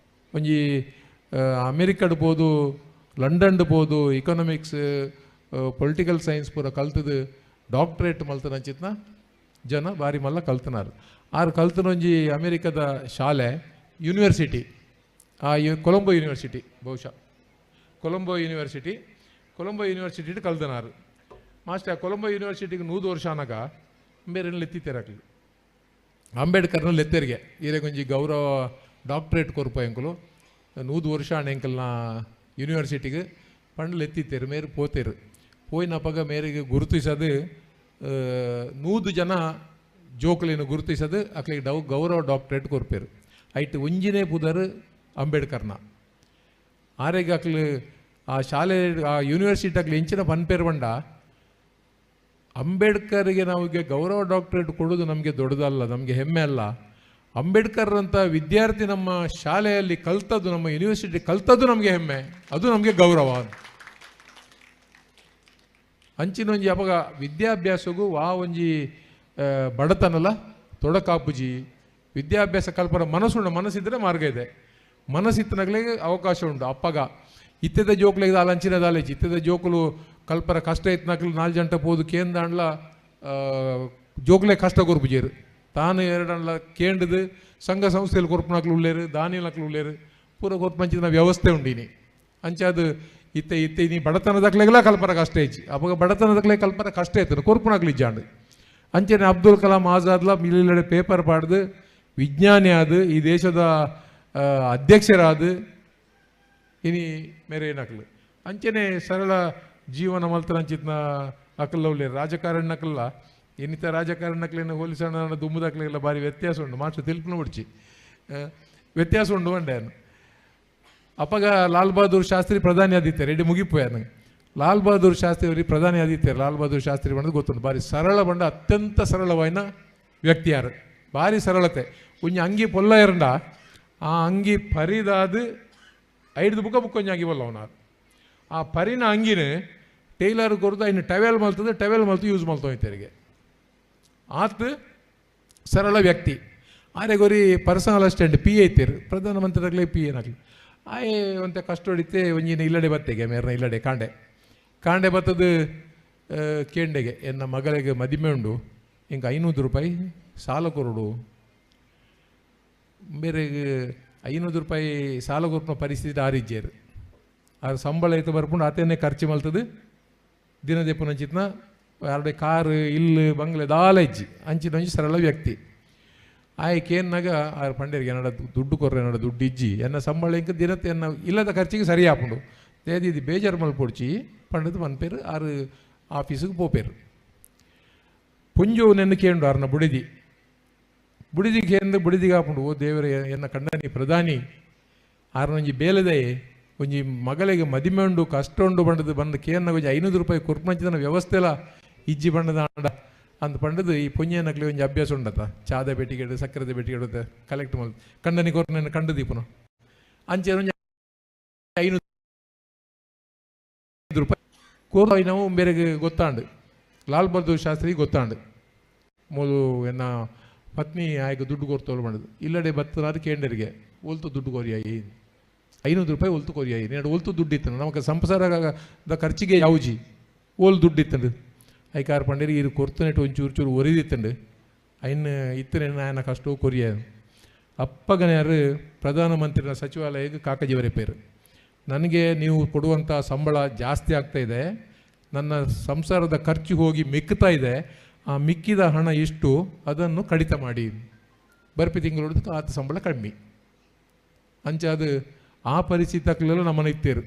ಒಂಜಿ ಅಮೆರಿಕಡ್ ಪೋದು ಲಂಡನ್ಡ್ ಪೋದು ಇಕನಾಮಿಕ್ಸ್ ಪೊಲಿಟಿಕಲ್ ಸೈನ್ಸ್ ಪೂರ ಕಲ್ತದು ಡಾಕ್ಟ್ರೇಟ್ ಮಲ್ತನಂಚಿತ್ನ ಜನ ಭಾರಿ ಮಲ್ಲ ಕಲ್ತನಾರು. ಆರು ಕಲ್ತನೊಂಜಿ ಅಮೆರಿಕದ ಶಾಲೆ ಯೂನಿವರ್ಸಿಟಿ, ಆ ಕೊಲಂಬೋ ಯೂನಿವರ್ಸಿಟಿ, ಬಹುಶಃ ಕೊಲಂಬೋ ಯೂನಿವರ್ಸಿಟಿ, ಕೊಲಂಬೋ ಯೂನಿವರ್ಸಿಟಿ ಕಲ್ತನಾರು. ಮಾಸ್ಟರ್ ಕೊಲಂಬೋ ಯೂನಿವರ್ಸಿಟಿಗೆ 100 ವರ್ಷ ಅನಾಗ ಬೇರೆ ಲೆತ್ತಿತ್ತೇರಾಕ್ಲಿ ಅಂಬೇಡ್ಕರ್ನ ಲೆತ್ತೇರಿಗೆ ಈರೆಗೊಂಜಿ ಗೌರವ ಡಾಕ್ಟ್ರೇಟ್ ಕೊರ್ಪ ಎಂಕುಲು 100 ವರ್ಷ ಎಂಕಲ್ನ ಯೂನಿವರ್ಸಿಟಿಗೆ ಪಂಡ್ ಲೆತ್ತಿತ್ತೇರು. ಮೇರು ಪೋತೇರು ಪೋಯಿನಪಗ ಮೇರಿಗೆ ಗುರುತಿಸೋದು 100 ಜನ ಜೋಕುಲಿನ ಗುರುತಿಸೋದು ಅಕ್ಲಿಗೆ ಗೌರವ ಡಾಕ್ಟ್ರೇಟ್ ಕೊರ್ಪೇರು. ಐಟ್ ಒಂಜಿನೇ ಪುದರ್ ಅಂಬೇಡ್ಕರ್ನ. ಆರೆಗೆ ಅಕ್ಲು ಆ ಶಾಲೆ ಆ ಯೂನಿವರ್ಸಿಟಿ ಅಕ್ಲು ಎಂಚಿನ ಪನ್ಪೇರು ಬಂಡ ಅಂಬೇಡ್ಕರ್ಗೆ ನಮಗೆ ಗೌರವ ಡಾಕ್ಟ್ರೇಟ್ ಕೊಡೋದು ನಮಗೆ ದೊಡ್ಡದಲ್ಲ, ನಮಗೆ ಹೆಮ್ಮೆ ಅಲ್ಲ. ಅಂಬೇಡ್ಕರ್ ಅಂತ ವಿದ್ಯಾರ್ಥಿ ನಮ್ಮ ಶಾಲೆಯಲ್ಲಿ ಕಲ್ತದ್ದು, ನಮ್ಮ ಯೂನಿವರ್ಸಿಟಿ ಕಲ್ತದ್ದು ನಮಗೆ ಹೆಮ್ಮೆ, ಅದು ನಮಗೆ ಗೌರವ. ಅಂಚಿನೊಂಜಿ ಅಪಗ ವಿದ್ಯಾಭ್ಯಾಸಗೂ ವಾ ಒಂಜಿ ಬಡತನಲ್ಲ ತೊಡಕಾಪುಜಿ. ವಿದ್ಯಾಭ್ಯಾಸ ಕಲ್ಪನ ಮನಸ್ಸುಂಡು, ಮನಸ್ಸಿದ್ರೆ ಮಾರ್ಗ ಇದೆ, ಮನಸ್ಸಿತ್ತನಗ್ಲಿಗೆ ಅವಕಾಶ ಉಂಟು. ಅಪ್ಪಗ ಇತ್ತದ ಜೋಕ್ಲಿಗೆ ದಾಲ ಅಂಚಿನ ದಾಲೇಜಿ ಇತ್ತದ ಜೋಕುಲು ಕಲ್ಪರ ಕಷ್ಟ ಇತ್ತನಕ್ಲು 4 ಜಂಟ ಪೋದು ಕೇಂದಾಂಡ್ಲ ಜೋಕ್ಲೆ ಕಷ್ಟ ಕೊರ್ಪುಜೇರು. ತಾನು ಎರಡಂಡ್ಲ ಕೇಂದ್ರದು ಸಂಘ ಸಂಸ್ಥೆಯಲ್ಲಿ ಕೊರ್ಪುನಕ್ಲು ಉಳ್ಳೇರು, ದಾನಿಲಕ್ಲು ಉಳ್ಳೇರು, ಪೂರ ಕೊರ್ಪಂಚಿನ ವ್ಯವಸ್ಥೆ ಉಂಡಿನಿ. ಅಂಚಾದು ಇತ್ತೆ ಇತ್ತೆ ನೀ ಬಡತನದಕ್ಲೆಗೆಲ್ಲ ಕಲ್ಪರ ಕಷ್ಟ ಹೆಚ್ಚಿ. ಅವಾಗ ಬಡತನದಕ್ಲೆ ಕಲ್ಪರ ಕಷ್ಟ ಇತ್ತು ಕೊರ್ಪುನಕ್ಲು ಇಜ್ಜಾಂಡು. ಅಂಚನೆ ಅಬ್ದುಲ್ ಕಲಾಂ ಆಜಾದ್ಲ ಮಿಲ್ಲಿಡೆ ಪೇಪರ್ ಪಾಡ್ದು ವಿಜ್ಞಾನಿ ಆದ ಈ ದೇಶದ ಅಧ್ಯಕ್ಷರಾದ ಇನಿ ಮೇರೆ ಏನಕ್ಲು. ಅಂಚನೆ ಸರಳ ಜೀವನ ಮಲ್ತನಂಚಿತ್ನ ಅಕಲ್ಲ ಉಳ್ಳೇರು ರಾಜಕಾರಣಕ್ಕಲ್ಲ. ಇನ್ನಿತ ರಾಜಕಾರಣಕ್ಲೇನು ಹೋಲಿಸೋಣ ದುಮ್ಮುದಕ್ಲೆಲ್ಲ ಭಾರಿ ವ್ಯತ್ಯಾಸ ಉಂಟು. ಮಾಸ್ಟರ್ ತಿಲ್ಪನ ಬಿಡ್ಚಿ ವ್ಯತ್ಯಾಸ ಉಂಡು ಅಂಡೆ. ಅಪ್ಪಗ ಲಾಲ್ ಬಹದ್ದೂರ್ ಶಾಸ್ತ್ರಿ ಪ್ರಧಾನಿ ಆದಿತ್ತಾರೆ ಎಡಿ ಮುಗಿಪೋಯ ನಂಗೆ. ಲಾಲ್ ಬಹದ್ದೂರ್ ಶಾಸ್ತ್ರಿ ಅವರಿಗೆ ಪ್ರಧಾನಿ ಆದಿತ್ಯರು. ಲಾಲ್ ಬಹದ್ದೂರ್ ಶಾಸ್ತ್ರಿ ಬಂದು ಗೊತ್ತುಂಟು, ಭಾರಿ ಸರಳ ಬಂಡ, ಅತ್ಯಂತ ಸರಳವಾಯಿನ ವ್ಯಕ್ತಿ ಯಾರು, ಭಾರಿ ಸರಳತೆ. ಒಂಜಿ ಅಂಗಿ ಪೊಲ್ಲ ಇರಂಡ ಆ ಅಂಗಿ ಪರಿದಾದ ಐದು ಬುಕ್ಕ ಬುಕ್ಕ ಒಂಜಿ ಅಂಗಿ ಬೊಲ್ಲ ಅವನಾರು. ಆ ಪರಿನ ಅಂಗಿನ ಟೈಲರ್ ಕೊರ್ದು ಐನು ಟವೆಲ್ ಮಲ್ತದೆ, ಟವೆಲ್ ಮಲ್ತು ಯೂಸ್ ಮಲ್ತೋಯ್ತರಿಗೆ. ಆತ ಸರಳ ವ್ಯಕ್ತಿ. ಆರೆಗೊರಿ ಪರ್ಸನಲ್ ಅಸಿಸ್ಟೆಂಟ್ ಪಿ ಐತೇರು, ಪ್ರಧಾನಮಂತ್ರಿಗಳೇ ಪಿ ಏನಾಗಲಿ. ಆಯೆ ಒಂತೆ ಕಷ್ಟ ಹೊಡಿತೆ ಒಂಜಿನ ಇಲ್ಲಡೆ ಬತ್ತೆಗೆ ಮೇರ್ನ ಇಲ್ಲಡೆ ಕಾಂಡೆ ಕಾಂಡೆ ಬತ್ತದ ಕೇಂಡೆಗೆ ಎನ್ನ ಮಗಳಿಗೆ ಮದಿಮೆ ಉಂಡು, ಹಿಂಗೆ 500 ರೂಪಾಯಿ ಸಾಲ ಕೊರಡು. ಬೇರೆ 500 ರೂಪಾಯಿ ಸಾಲ ಕೊರ್ಪುನ ಪರಿಸ್ಥಿತಿ ಆರಿಜ್ಜೇರು. ಆ ಸಂಬಳ ಐತೆ ಬರ್ಪುಂಡು ಆತೇನೆ ಖರ್ಚು ಮಲ್ತದೆ ದಿನದೆಪ್ಪುನಂಚಿತ್ನ ಆರ್ಡೆ ಕಾರು ಇಲ್ಲು ಬಂಗ್ಲೆ ದಾಲ ಇಜ್ಜಿ ಅಂಚಿನ ಒಂಜಿ ಸರಳ ವ್ಯಕ್ತಿ. ಆಯ್ ಕೇನ್ನಾಗ ಆರು ಪಂಡೇರಿಗೆ ಎನ್ನಡ ದುಡ್ಡು ಕೊರ್ರೆ, ಎನ್ನಡ ದುಡ್ಡು ಇಜ್ಜಿ, ಎನ್ನ ಸಂಬಳ ಇಂಕ ದಿನತ್ತೆ ಎನ್ನ ಇಲ್ಲದ ಖರ್ಚಿಗೆ ಸರಿ ಆಪುಂಡು, ತೇದಿ ಬೇಜಾರು ಮಲ್ಪೊಡ್ಚಿ ಪಂಡದು ಮನ್ಪೇರು. ಆರು ಆಫೀಸಿಗೆ ಪೋಪೇರು. ಪುಂಜು ನೆನ್ನು ಕೇಂಡು ಆರ್ನ ಬುಡಿದಿ ಬುಡಿದಿ ಕೇಂದು ಬುಡಿದಿಗೆ ಆಪುಂಡು, ಓ ದೇವರೇ ಎನ್ನ ಕಂಡನಿ ಪ್ರಧಾನಿ ಆರ್ನೊಂಜಿ ಬೇಲೆದಯೆ ಒಂಜಿ ಮಗಳಿಗೆ ಮದಿಮೆ ಉಂಡು ಕಷ್ಟ ಉಂಡು ಬಂಡದು ಬಂದು ಕೇನ್ನ ಒಂಜಿ 500 ರೂಪಾಯಿ ಕೊರ್ಪಂಚಿದನ ವ್ಯವಸ್ಥೆಲ ಇಜ್ಜಿ ಬಂಡದ ಆಂಡ ಅಂದ್ ಪಂಡದು. ಈ ಪುಣ್ಯನಕ್ಲಿ ಒಂಜಿ ಅಭ್ಯಾಸ ಉಂಡತ, ಚಾದ ಪೆಟ್ಟಿಗೆಡು ಸಕ್ಕರೆದ ಪೆಟ್ಟಿಗೆಡು ಕಲೆಕ್ಟ್ ಮಲ್ ಕಂಡನಿ ಕೊರ್ನ ಕಂಡು ದೀಪನು ಅಂಚೆ ಒಂಜಿ 500 ರೂಪಾಯಿ ಕೋರ್ ನಾವು ಬೇರೆಗೆ ಗೊತ್ತಾಂಡು, ಲಾಲ್ ಬಹದ್ದೂರ್ ಶಾಸ್ತ್ರಿ ಗೊತ್ತಾಂಡು ಮೂಲು ಎನ್ನ ಪತ್ನಿ ಆಯ್ಕೆ ದುಡ್ಡು ಕೊರ್ತೋಳು ಬಂಡದು. ಇಲ್ಲಡೆ ಬತ್ತನಾದ ಕೇಂಡರಿಗೆ ಒಲ್ತು ದುಡ್ಡು ಕೊರಿಯಾಯಿ 500 ರೂಪಾಯಿ ಒಲ್ತು ಕೊರಿಯಾಯಿ, ನೀನು ಒಲ್ತು ದುಡ್ಡು ಇತ್ತು ನಮಗೆ ಸಂಸಾರದ ಖರ್ಚಿಗೆ ಯಾವ್ಜಿ ಓಲ್ ದುಡ್ಡು ಇತ್ತಂಡು. ಐಕಾರು ಪಂಡೇರಿ ಇರು ಕೊರ್ತನೆಟ್ಟು ಒಂಚೂರು ಚೂರು ಒರಿದಿತ್ತಂಡು ಐನ್ ಇತ್ತನೆ ఆయన ಕಷ್ಟ ಕೊರಿಯ. ಅಪ್ಪಗನ್ಯಾರು ಪ್ರಧಾನಮಂತ್ರಿನ ಸಚಿವಾಲಯಕ್ಕೆ ಕಾಕಜಿ ಪೇರು, ನನಗೆ ನೀವು ಕೊಡುವಂಥ ಸಂಬಳ ಜಾಸ್ತಿ ಆಗ್ತಾಯಿದೆ, ನನ್ನ ಸಂಸಾರದ ಖರ್ಚು ಹೋಗಿ ಮಿಕ್ಕುತ್ತಾ ಇದೆ, ಆ ಮಿಕ್ಕಿದ ಹಣ ಇಷ್ಟು, ಅದನ್ನು ಕಡಿತ ಮಾಡಿ, ಬರ್ಪಿ ತಿಂಗಳು ಆತ ಸಂಬಳ ಕಮ್ಮಿ. ಅಂಚೆ ಅದು ಆ ಪರಿಸ್ಥಿತಿ ತಕ್ಕಲೆಲ್ಲ ನಮ್ಮನ್ನು ಇತ್ತೇರು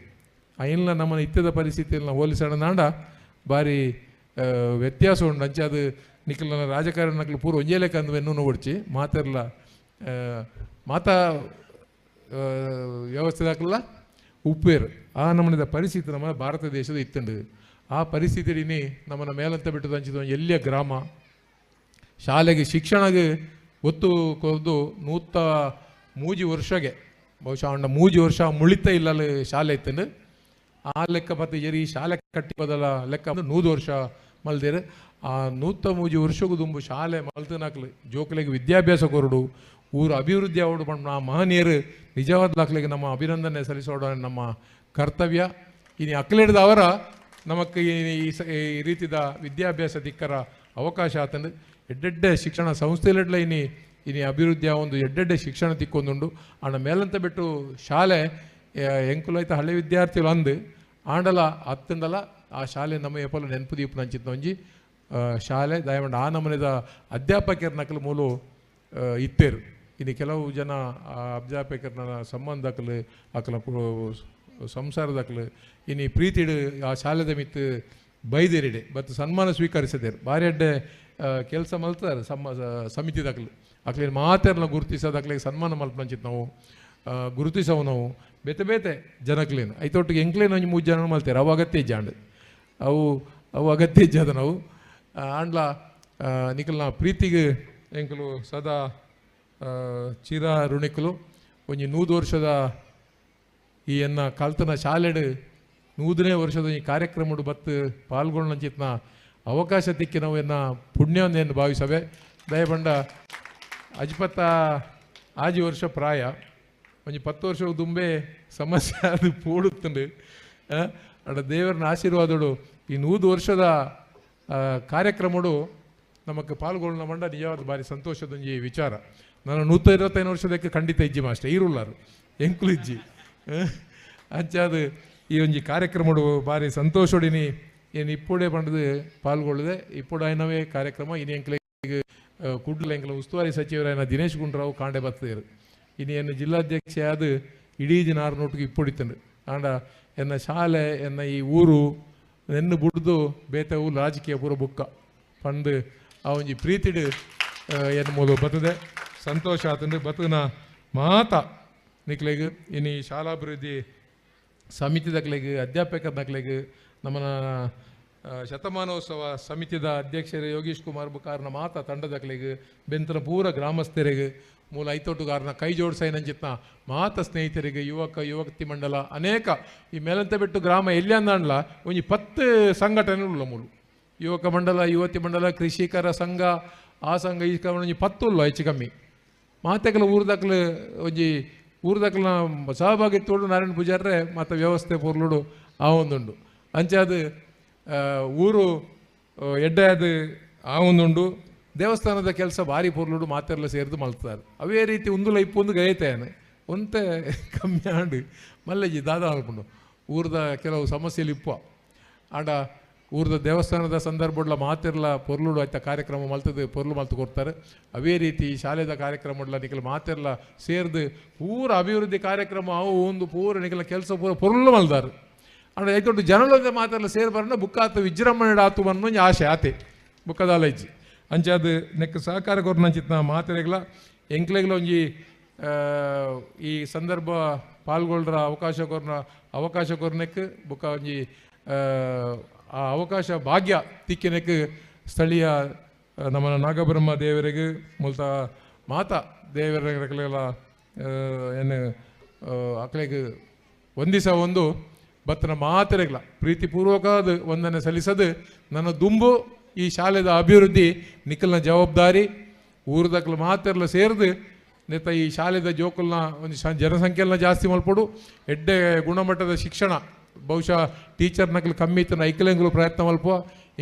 ಐನ್ಲ ನಮ್ಮನ್ನು ಇತ್ತದ ಪರಿಸ್ಥಿತಿಯಲ್ಲಿ ಹೋಲಿಸೋಣ ನಾಂಡ ಭಾರಿ ವ್ಯತ್ಯಾಸ ಉಂಡು. ಅಂಚೆ ಅದು ನಿಖಲ ರಾಜಕಾರಣ ನಕಲು ಪೂರ್ವ ಒಂಜೇ ಲೆಕ್ಕ ಅಂದು ಎನ್ನು ಓಡ್ಚಿ ಮಾತಿರಲ್ಲ ಮಾತಾ ವ್ಯವಸ್ಥೆ ದಾಖಲ ಉಪ್ಪೇರು. ಆ ನಮ್ಮನಿದ ಪರಿಸ್ಥಿತಿ ನಮ್ಮ ಭಾರತ ದೇಶದ ಇತ್ತಂಡು. ಆ ಪರಿಸ್ಥಿತಿನಿ ನಮ್ಮನ್ನು ಮೇಲಂತ ಬಿಟ್ಟದ್ದು ಅಂಚಿದ ಎಲ್ಲಿಯ ಗ್ರಾಮ ಶಾಲೆಗೆ ಶಿಕ್ಷಣಗೆ ಒತ್ತು ಕೊದ್ದು 103 ವರ್ಷಗೆ ಬಹುಶಃ ಅವನ 3 ವರ್ಷ ಮುಳಿತ ಇಲ್ಲ ಶಾಲೆ ಇತ್ತಂಡು. ಆ ಲೆಕ್ಕ ಪತ್ತೆ ಜರಿ ಶಾಲೆ ಕಟ್ಟಿ ಬದಲ ಲೆಕ್ಕ 100 ವರ್ಷ ಮಲ್ದೇರು. ಆ 103 ವರ್ಷಕ್ಕೂ ದುಂಬು ಶಾಲೆ ಮಲ್ತನಾಕ್ಲು ಜೋಕಲಿಗೆ ವಿದ್ಯಾಭ್ಯಾಸ ಕೊರಡು ಊರು ಅಭಿವೃದ್ಧಿ ಅವಡು ಪಂಡ ಆ ಮಹನೀಯರು ನಿಜವಾದ ದಾಖಲೆಗೆ ನಮ್ಮ ಅಭಿನಂದನೆ ಸಲ್ಲಿಸೋಡ ನಮ್ಮ ಕರ್ತವ್ಯ. ಇನ್ನು ಅಕ್ಲೇಡ್ದ ಅವರ ನಮಕ್ ಈ ರೀತಿದ ವಿದ್ಯಾಭ್ಯಾಸ ದಿಕ್ಕರ ಅವಕಾಶ ಆತಂದು ಎಡ್ಡೆಡ್ಡೆ ಶಿಕ್ಷಣ ಸಂಸ್ಥೆಲೆಡ್ಲ ಇನಿ ಇನಿ ಅಭಿವೃದ್ಧಿಯ ಒಂದು ಎಡ್ಡೆಡ್ಡೆ ಶಿಕ್ಷಣ ತಿಕ್ಕೊಂದುಂಡು. ಆಂಡ ಮೇಲಂತ ಬಿಟ್ಟು ಶಾಲೆ ಎಂಕುಲೈತ ಹಳೆ ವಿದ್ಯಾರ್ಥಿಗಳು ಅಂದು ಆಂಡಲ ಅತ್ತಂಡಲ ಆ ಶಾಲೆ ನಮ್ಮ ಎಪ್ಪಲ ನೆನಪು ದೀಪ ನಂಚಿತ್ ಒಂಜಿ ಶಾಲೆ ದಯಮಂಡ ಆ ನಮೂನೆದ ಅಧ್ಯಾಪಕರ ನಕಲು ಮೂಲು ಇತ್ತೇರು. ಇನ್ನು ಕೆಲವು ಜನ ಆ ಅಧ್ಯಾಪಕರನ್ನ ಸಂಬಂಧಕಲು ಅಕಲ ಸಂಸಾರದಕಲು ಇನ್ನು ಪ್ರೀತಿಡು ಆ ಶಾಲೆದ ಮಿತ್ತು ಬೈದೇರಿಡೆ ಮತ್ತು ಸನ್ಮಾನ ಸ್ವೀಕರಿಸದೇರು ಭಾರಿ ಅಡ್ಡೆ ಕೆಲಸ ಮಲ್ತಾರೆ ಸಮ ಸಮಿತಿದಾಕಲು ಅಕ್ಲೇನು ಮಾತೆರ್ನ ಗುರುತಿಸೋದು ಅಕ್ಲಿಗೆ ಸನ್ಮಾನ ಮಲ್ಪಂಚಿತ್ ನಾವು ಗುರುತಿಸವು ನಾವು ಬೇತೆ ಬೇತೆ ಜನಕ್ಲೇನು ಐತೊಟ್ಟಿಗೆ ಎಂಕ್ಲೇನು ಒಂಜಿ 3 ಜನ ಮಲ್ತೇರು ಅವು ಅಗತ್ಯ ಇಜ್ಜಾಂಡ್ ಅವು ಅವು ಅಗತ್ಯ ಇಜ್ಜಾದ ನಾವು ಆಂಡ್ಲ ನಿಕಲ್ನ ಪ್ರೀತಿಗೆ ಎಂಕಲು ಸದಾ ಚಿರ ಋಣಿಕಲು. ಒಂಜಿ 100 ವರ್ಷದ ಈ ಎನ್ನ ಕಲ್ತನ ಶಾಲೆಡು 100ನೇ ವರ್ಷದ ಈ ಕಾರ್ಯಕ್ರಮಡು ಬತ್ತು ಪಾಲ್ಗೊಂಡಂಚಿತ್ನ ಅವಕಾಶ ತಿಕ್ಕಿ ನಾವು ಎನ್ನ ಪುಣ್ಯವನ್ನು ಭಾವಿಸವೆ. ದಯಬಂಡ ಅಜ್ಪತ್ತ ಆಜಿ ವರ್ಷ ಪ್ರಾಯ ಒಂಜಿ 10 ವರ್ಷ ದುಂಬೆ ಸಮಸ್ಯೆ ಅದು ಪೋಡುತ್ತಂಡು ಅಡ ದೇವರನ್ನ ಆಶೀರ್ವಾದಡು ಈ 100 ವರ್ಷದ ಕಾರ್ಯಕ್ರಮಡು ನಮಕ್ ಪಾಲ್ಗೊಳ್ಳ ಮಂಡ ನಿಜವಾದ ಭಾರಿ ಸಂತೋಷದೊಂಜಿ ವಿಚಾರ. ನಾನು 125 ವರ್ಷದಕ್ಕೆ ಖಂಡಿತ ಇಜ್ಜಿ ಮಾಸ್ಟರ್ ಈರುಲ್ಲಾರು ಎಂಕುಲು ಇಜ್ಜಿ ಅಂಚಾದ ಈ ಒಂಜಿ ಕಾರ್ಯಕ್ರಮಡು ಭಾರಿ ಸಂತೋಷೊಡಿನಿ ಏನು ಇಪ್ಪುಡೆ ಪಂಡದು ಪಾಲ್ಗೊಳ್ಳದೆ ಇಪ್ಪುಡಾಯನವೇ ಕಾರ್ಯಕ್ರಮ ಇನಿ ಎಂಕ್ಲೆಗ್ ಕುಡ್ಲ ಎಂಕ್ಲ ಉಸ್ತುವಾರಿ ಸಚಿವರಾಯನ ದಿನೇಶ್ ಗುಂಡೂರಾವ್ ಕಾಂಡೆ ಬರ್ತೇರು. ಇನಿ ಎನ್ನ ಜಿಲ್ಲಾಧ್ಯಕ್ಷ ಆದ ಇಡೀ ದಿನ 6 ನೋಟಿಗೆ ಇಪ್ಪೊಡಿತಂಡು ಆಂಡ ಎನ್ನ ಶಾಲೆ ಎನ್ನ ಈ ಊರು ನೆನ್ನು ಬುಡ್ದು ಬೇತೆ ಊರು ರಾಜಕೀಯ ಪೂರ ಬುಕ್ಕ ಪಂದು ಆ ಒಂಜಿ ಪ್ರೀತಿಡು ಎನ್ನ ಮೂಲ ಬರ್ತದೆ ಸಂತೋಷ ಆತಂದು ಬತ್ತನ ಮಾತ ನಿಕ್ಲೆಗ್ ಇನಿ ಶಾಲಾಭಿವೃದ್ಧಿ ಸಮಿತಿ ದಕ್ಲೆಗ್ ಅಧ್ಯಾಪಕರ ನಕ್ಲೆಗ್ ನಮ್ಮನ ಶತಮಾನೋತ್ಸವ ಸಮಿತಿದ ಅಧ್ಯಕ್ಷರು ಯೋಗೀಶ್ ಕುಮಾರ್ ಬುಕಾರ್ನ ಮಾತ ತಂಡದಕ್ಲೆಗ್ ಬೆಂತನ ಪೂರ ಗ್ರಾಮಸ್ಥರಿಗೆ ಮೂಲ ಐತೋಟುಗಾರನ ಕೈ ಜೋಡಿಸೈನಂಚಿತ್ನ ಮಾತ ಸ್ನೇಹಿತರಿಗೆ ಯುವಕ ಯುವತಿ ಮಂಡಲ ಅನೇಕ ಈ ಮೇಲಂತ ಬಿಟ್ಟು ಗ್ರಾಮ ಎಲ್ಲಿ ಅಂದಾಂಡ್ಲ ಒಂಜಿ 10 ಸಂಘಟನೆ ಉಳ್ಳ ಮೂಲು ಯುವಕ ಮಂಡಲ ಯುವತಿ ಮಂಡಲ ಕೃಷಿಕರ ಸಂಘ ಆ ಸಂಘ ಈ ಒಂಜಿ 10 ಉಳ್ಳ ಹೆಚ್ಚು ಕಮ್ಮಿ ಮಾತೆಕಲ ಊರ್ದಕ್ಲು ಒಂಜಿ ಊರ್ದಕ್ಲ ಸಹಭಾಗಿತ್ವಡು ನಾರಾಯಣ ಪೂಜಾರ್ರೆ ಮಾತ ವ್ಯವಸ್ಥೆ ಪೊರ್ಲುಡು ಆ ಒಂದುಂಡು ಅಂಚಾದ ಊರು ಎಡ್ಡೆ ಅದು ಆ ಒಂದುಂಡು ದೇವಸ್ಥಾನದ ಕೆಲಸ ಭಾರಿ ಪೊರ್ಲುಡು ಮಾತೆಲ್ಲ ಸೇರಿದು ಮಲ್ತಾರೆ ಅವೇ ರೀತಿ ಉಂದುಲ ಇಪ್ಪೊಂದು ಗಯತೇನೆ ಒಂತೆ ಕಮ್ಮಿ ಆಂಡು ಮಲ್ಲೆಜಿ ದಾದ ಅನ್ಕೊಂಡು ಊರ್ದ ಕೆಲವು ಸಮಸ್ಯೆಲಿ ಇಪ್ಪ ಆಂಡ ಊರ್ದ ದೇವಸ್ಥಾನದ ಸಂದರ್ಭಡ್ಲ ಮಾತಿರ್ಲ ಪೊರ್ಲುಡು ಆಯ್ತ ಕಾರ್ಯಕ್ರಮ ಮಲ್ತದು ಪೊರ್ಲು ಮಲ್ತು ಕೊಡ್ತಾರೆ. ಅವೇ ರೀತಿ ಶಾಲೆದ ಕಾರ್ಯಕ್ರಮಡ್ಲ ನಿಖಲ ಮಾತಿರ್ಲ ಸೇರ್ದು ಪೂರ ಅಭಿವೃದ್ಧಿ ಕಾರ್ಯಕ್ರಮ ಅವು ಒಂದು ಪೂರ ನಿಖಲ ಕೆಲಸ ಪೂರ ಪೊರ್ಲು ಮಲ್ದಾರು. ಆಂಡ ಐತೊಟ್ಟು ಜನಲೊಂದೆ ಮಾತಿರ್ಲ ಸೇರ್ ಬರಣ ಬುಕ್ಕಾತು ವಿಜೃಂಭಣೆ ಆತು ಅನ್ನೋ ಒಂಜಿ ಆಶೆ ಆತೆ ಬುಕ್ಕದಾಲ ಇಜ್ಜಿ ಅಂಚಾದ ನೆಕ್ ಸಹಕಾರ ಕೊರ್ನಂಚಿತ್ನ ಮಾತೆರೆಗ್ಲ ಎಂಕ್ಲೆಗ್ಲ ಒಂಜಿ ಈ ಸಂದರ್ಭ ಪಾಲ್ಗೊಳ್ರ ಅವಕಾಶ ಕೊರ್ನೆಕ್ ಬುಕ್ಕ ಒಂಜಿ ಆ ಅವಕಾಶ ಭಾಗ್ಯ ತಿಕ್ಕಿನೆಕ್ ಸ್ಥಳೀಯ ನಮ್ಮ ನಾಗಬ್ರಹ್ಮ ದೇವರಿಗೆ ಮೂಲ್ತ ಮಾತಾ ದೇವರೆಲ್ಲ ಏನು ಅಕ್ಲೆಗ್ ಒಂದಿಸ ಒಂದು ಬತ್ತನ ಮಾತೆರೆಗ್ಲ ಪ್ರೀತಿಪೂರ್ವಕವಾದ ವಂದನೆ ಸಲ್ಲಿಸದು ನನ್ನ ದುಂಬು ಈ ಶಾಲೆದ ಅಭಿವೃದ್ಧಿ ನಿಖಲ್ನ ಜವಾಬ್ದಾರಿ ಊರ್ದಕ್ಲ ಮಾತೆರ್ಲ ಸೇರ್ದು ನೆತ್ತ ಈ ಶಾಲೆದ ಜೋಕುಲ್ನ ಒಂದು ಜನಸಂಖ್ಯೆಲ್ಲ ಜಾಸ್ತಿ ಮಲ್ಪಡು ಎಡ್ಡೆ ಗುಣಮಟ್ಟದ ಶಿಕ್ಷಣ ಬಹುಶಃ ಟೀಚರ್ನಕ್ಲು ಕಮ್ಮಿ ಇತ್ತನ ಐಕಲೆಂಗ್ಲು ಪ್ರಯತ್ನ ಮಲ್ಪ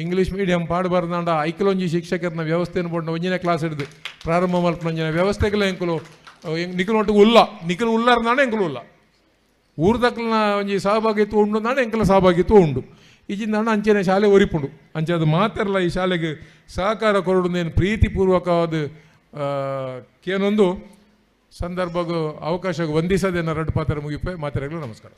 ಇಂಗ್ಲೀಷ್ ಮೀಡಿಯಂ ಪಾಡಬಾರ್ದಾಂಡ ಐಕಲೊಂಜಿ ಶಿಕ್ಷಕರನ್ನ ವ್ಯವಸ್ಥೆಯನ್ನು ಬೋಂಡ ಒಂಜಿನ ಕ್ಲಾಸ್ ಹಿಡಿದು ಪ್ರಾರಂಭ ಮಲ್ಪನ ಒಂಜಿನ ವ್ಯವಸ್ಥೆಗಳ ಎಂಕುಲು ನಿಖಲ್ ಒಟ್ಟಿಗೆ ಉಲ್ಲ ನಿಖಲ್ ಉಲ್ಲಾರ್ದಾಂಡ ಎಂಕುಲು ಉಲ್ಲ ಊರ್ದಕ್ಲನ ಒಂಜಿ ಸಹಭಾಗಿತ್ವ ಉಂಡು ಅಂದಾಂಡ ಎಂಕಲ ಸಹಭಾಗಿತ್ವ ಉಂಡು ಇಜಿಂದಾಂಡ ಅಂಚೆನೆ ಶಾಲೆ ಒರಿಪುಂಡು ಅಂಚೆ ಅದು ಮಾತೆರ್ಲ ಈ ಶಾಲೆಗೆ ಸಹಕಾರ ಕೊರಡು ಪ್ರೀತಿಪೂರ್ವಕವಾದ ಕೇನೊಂದು ಸಂದರ್ಭಗೂ ಅವಕಾಶಕ್ಕೆ ವಂದಿಸದೇನ ರಡ್ಡು ಪಾತ್ರ ಮುಗಿಪೆ ಮಾತೆರೆಗಳು ನಮಸ್ಕಾರ.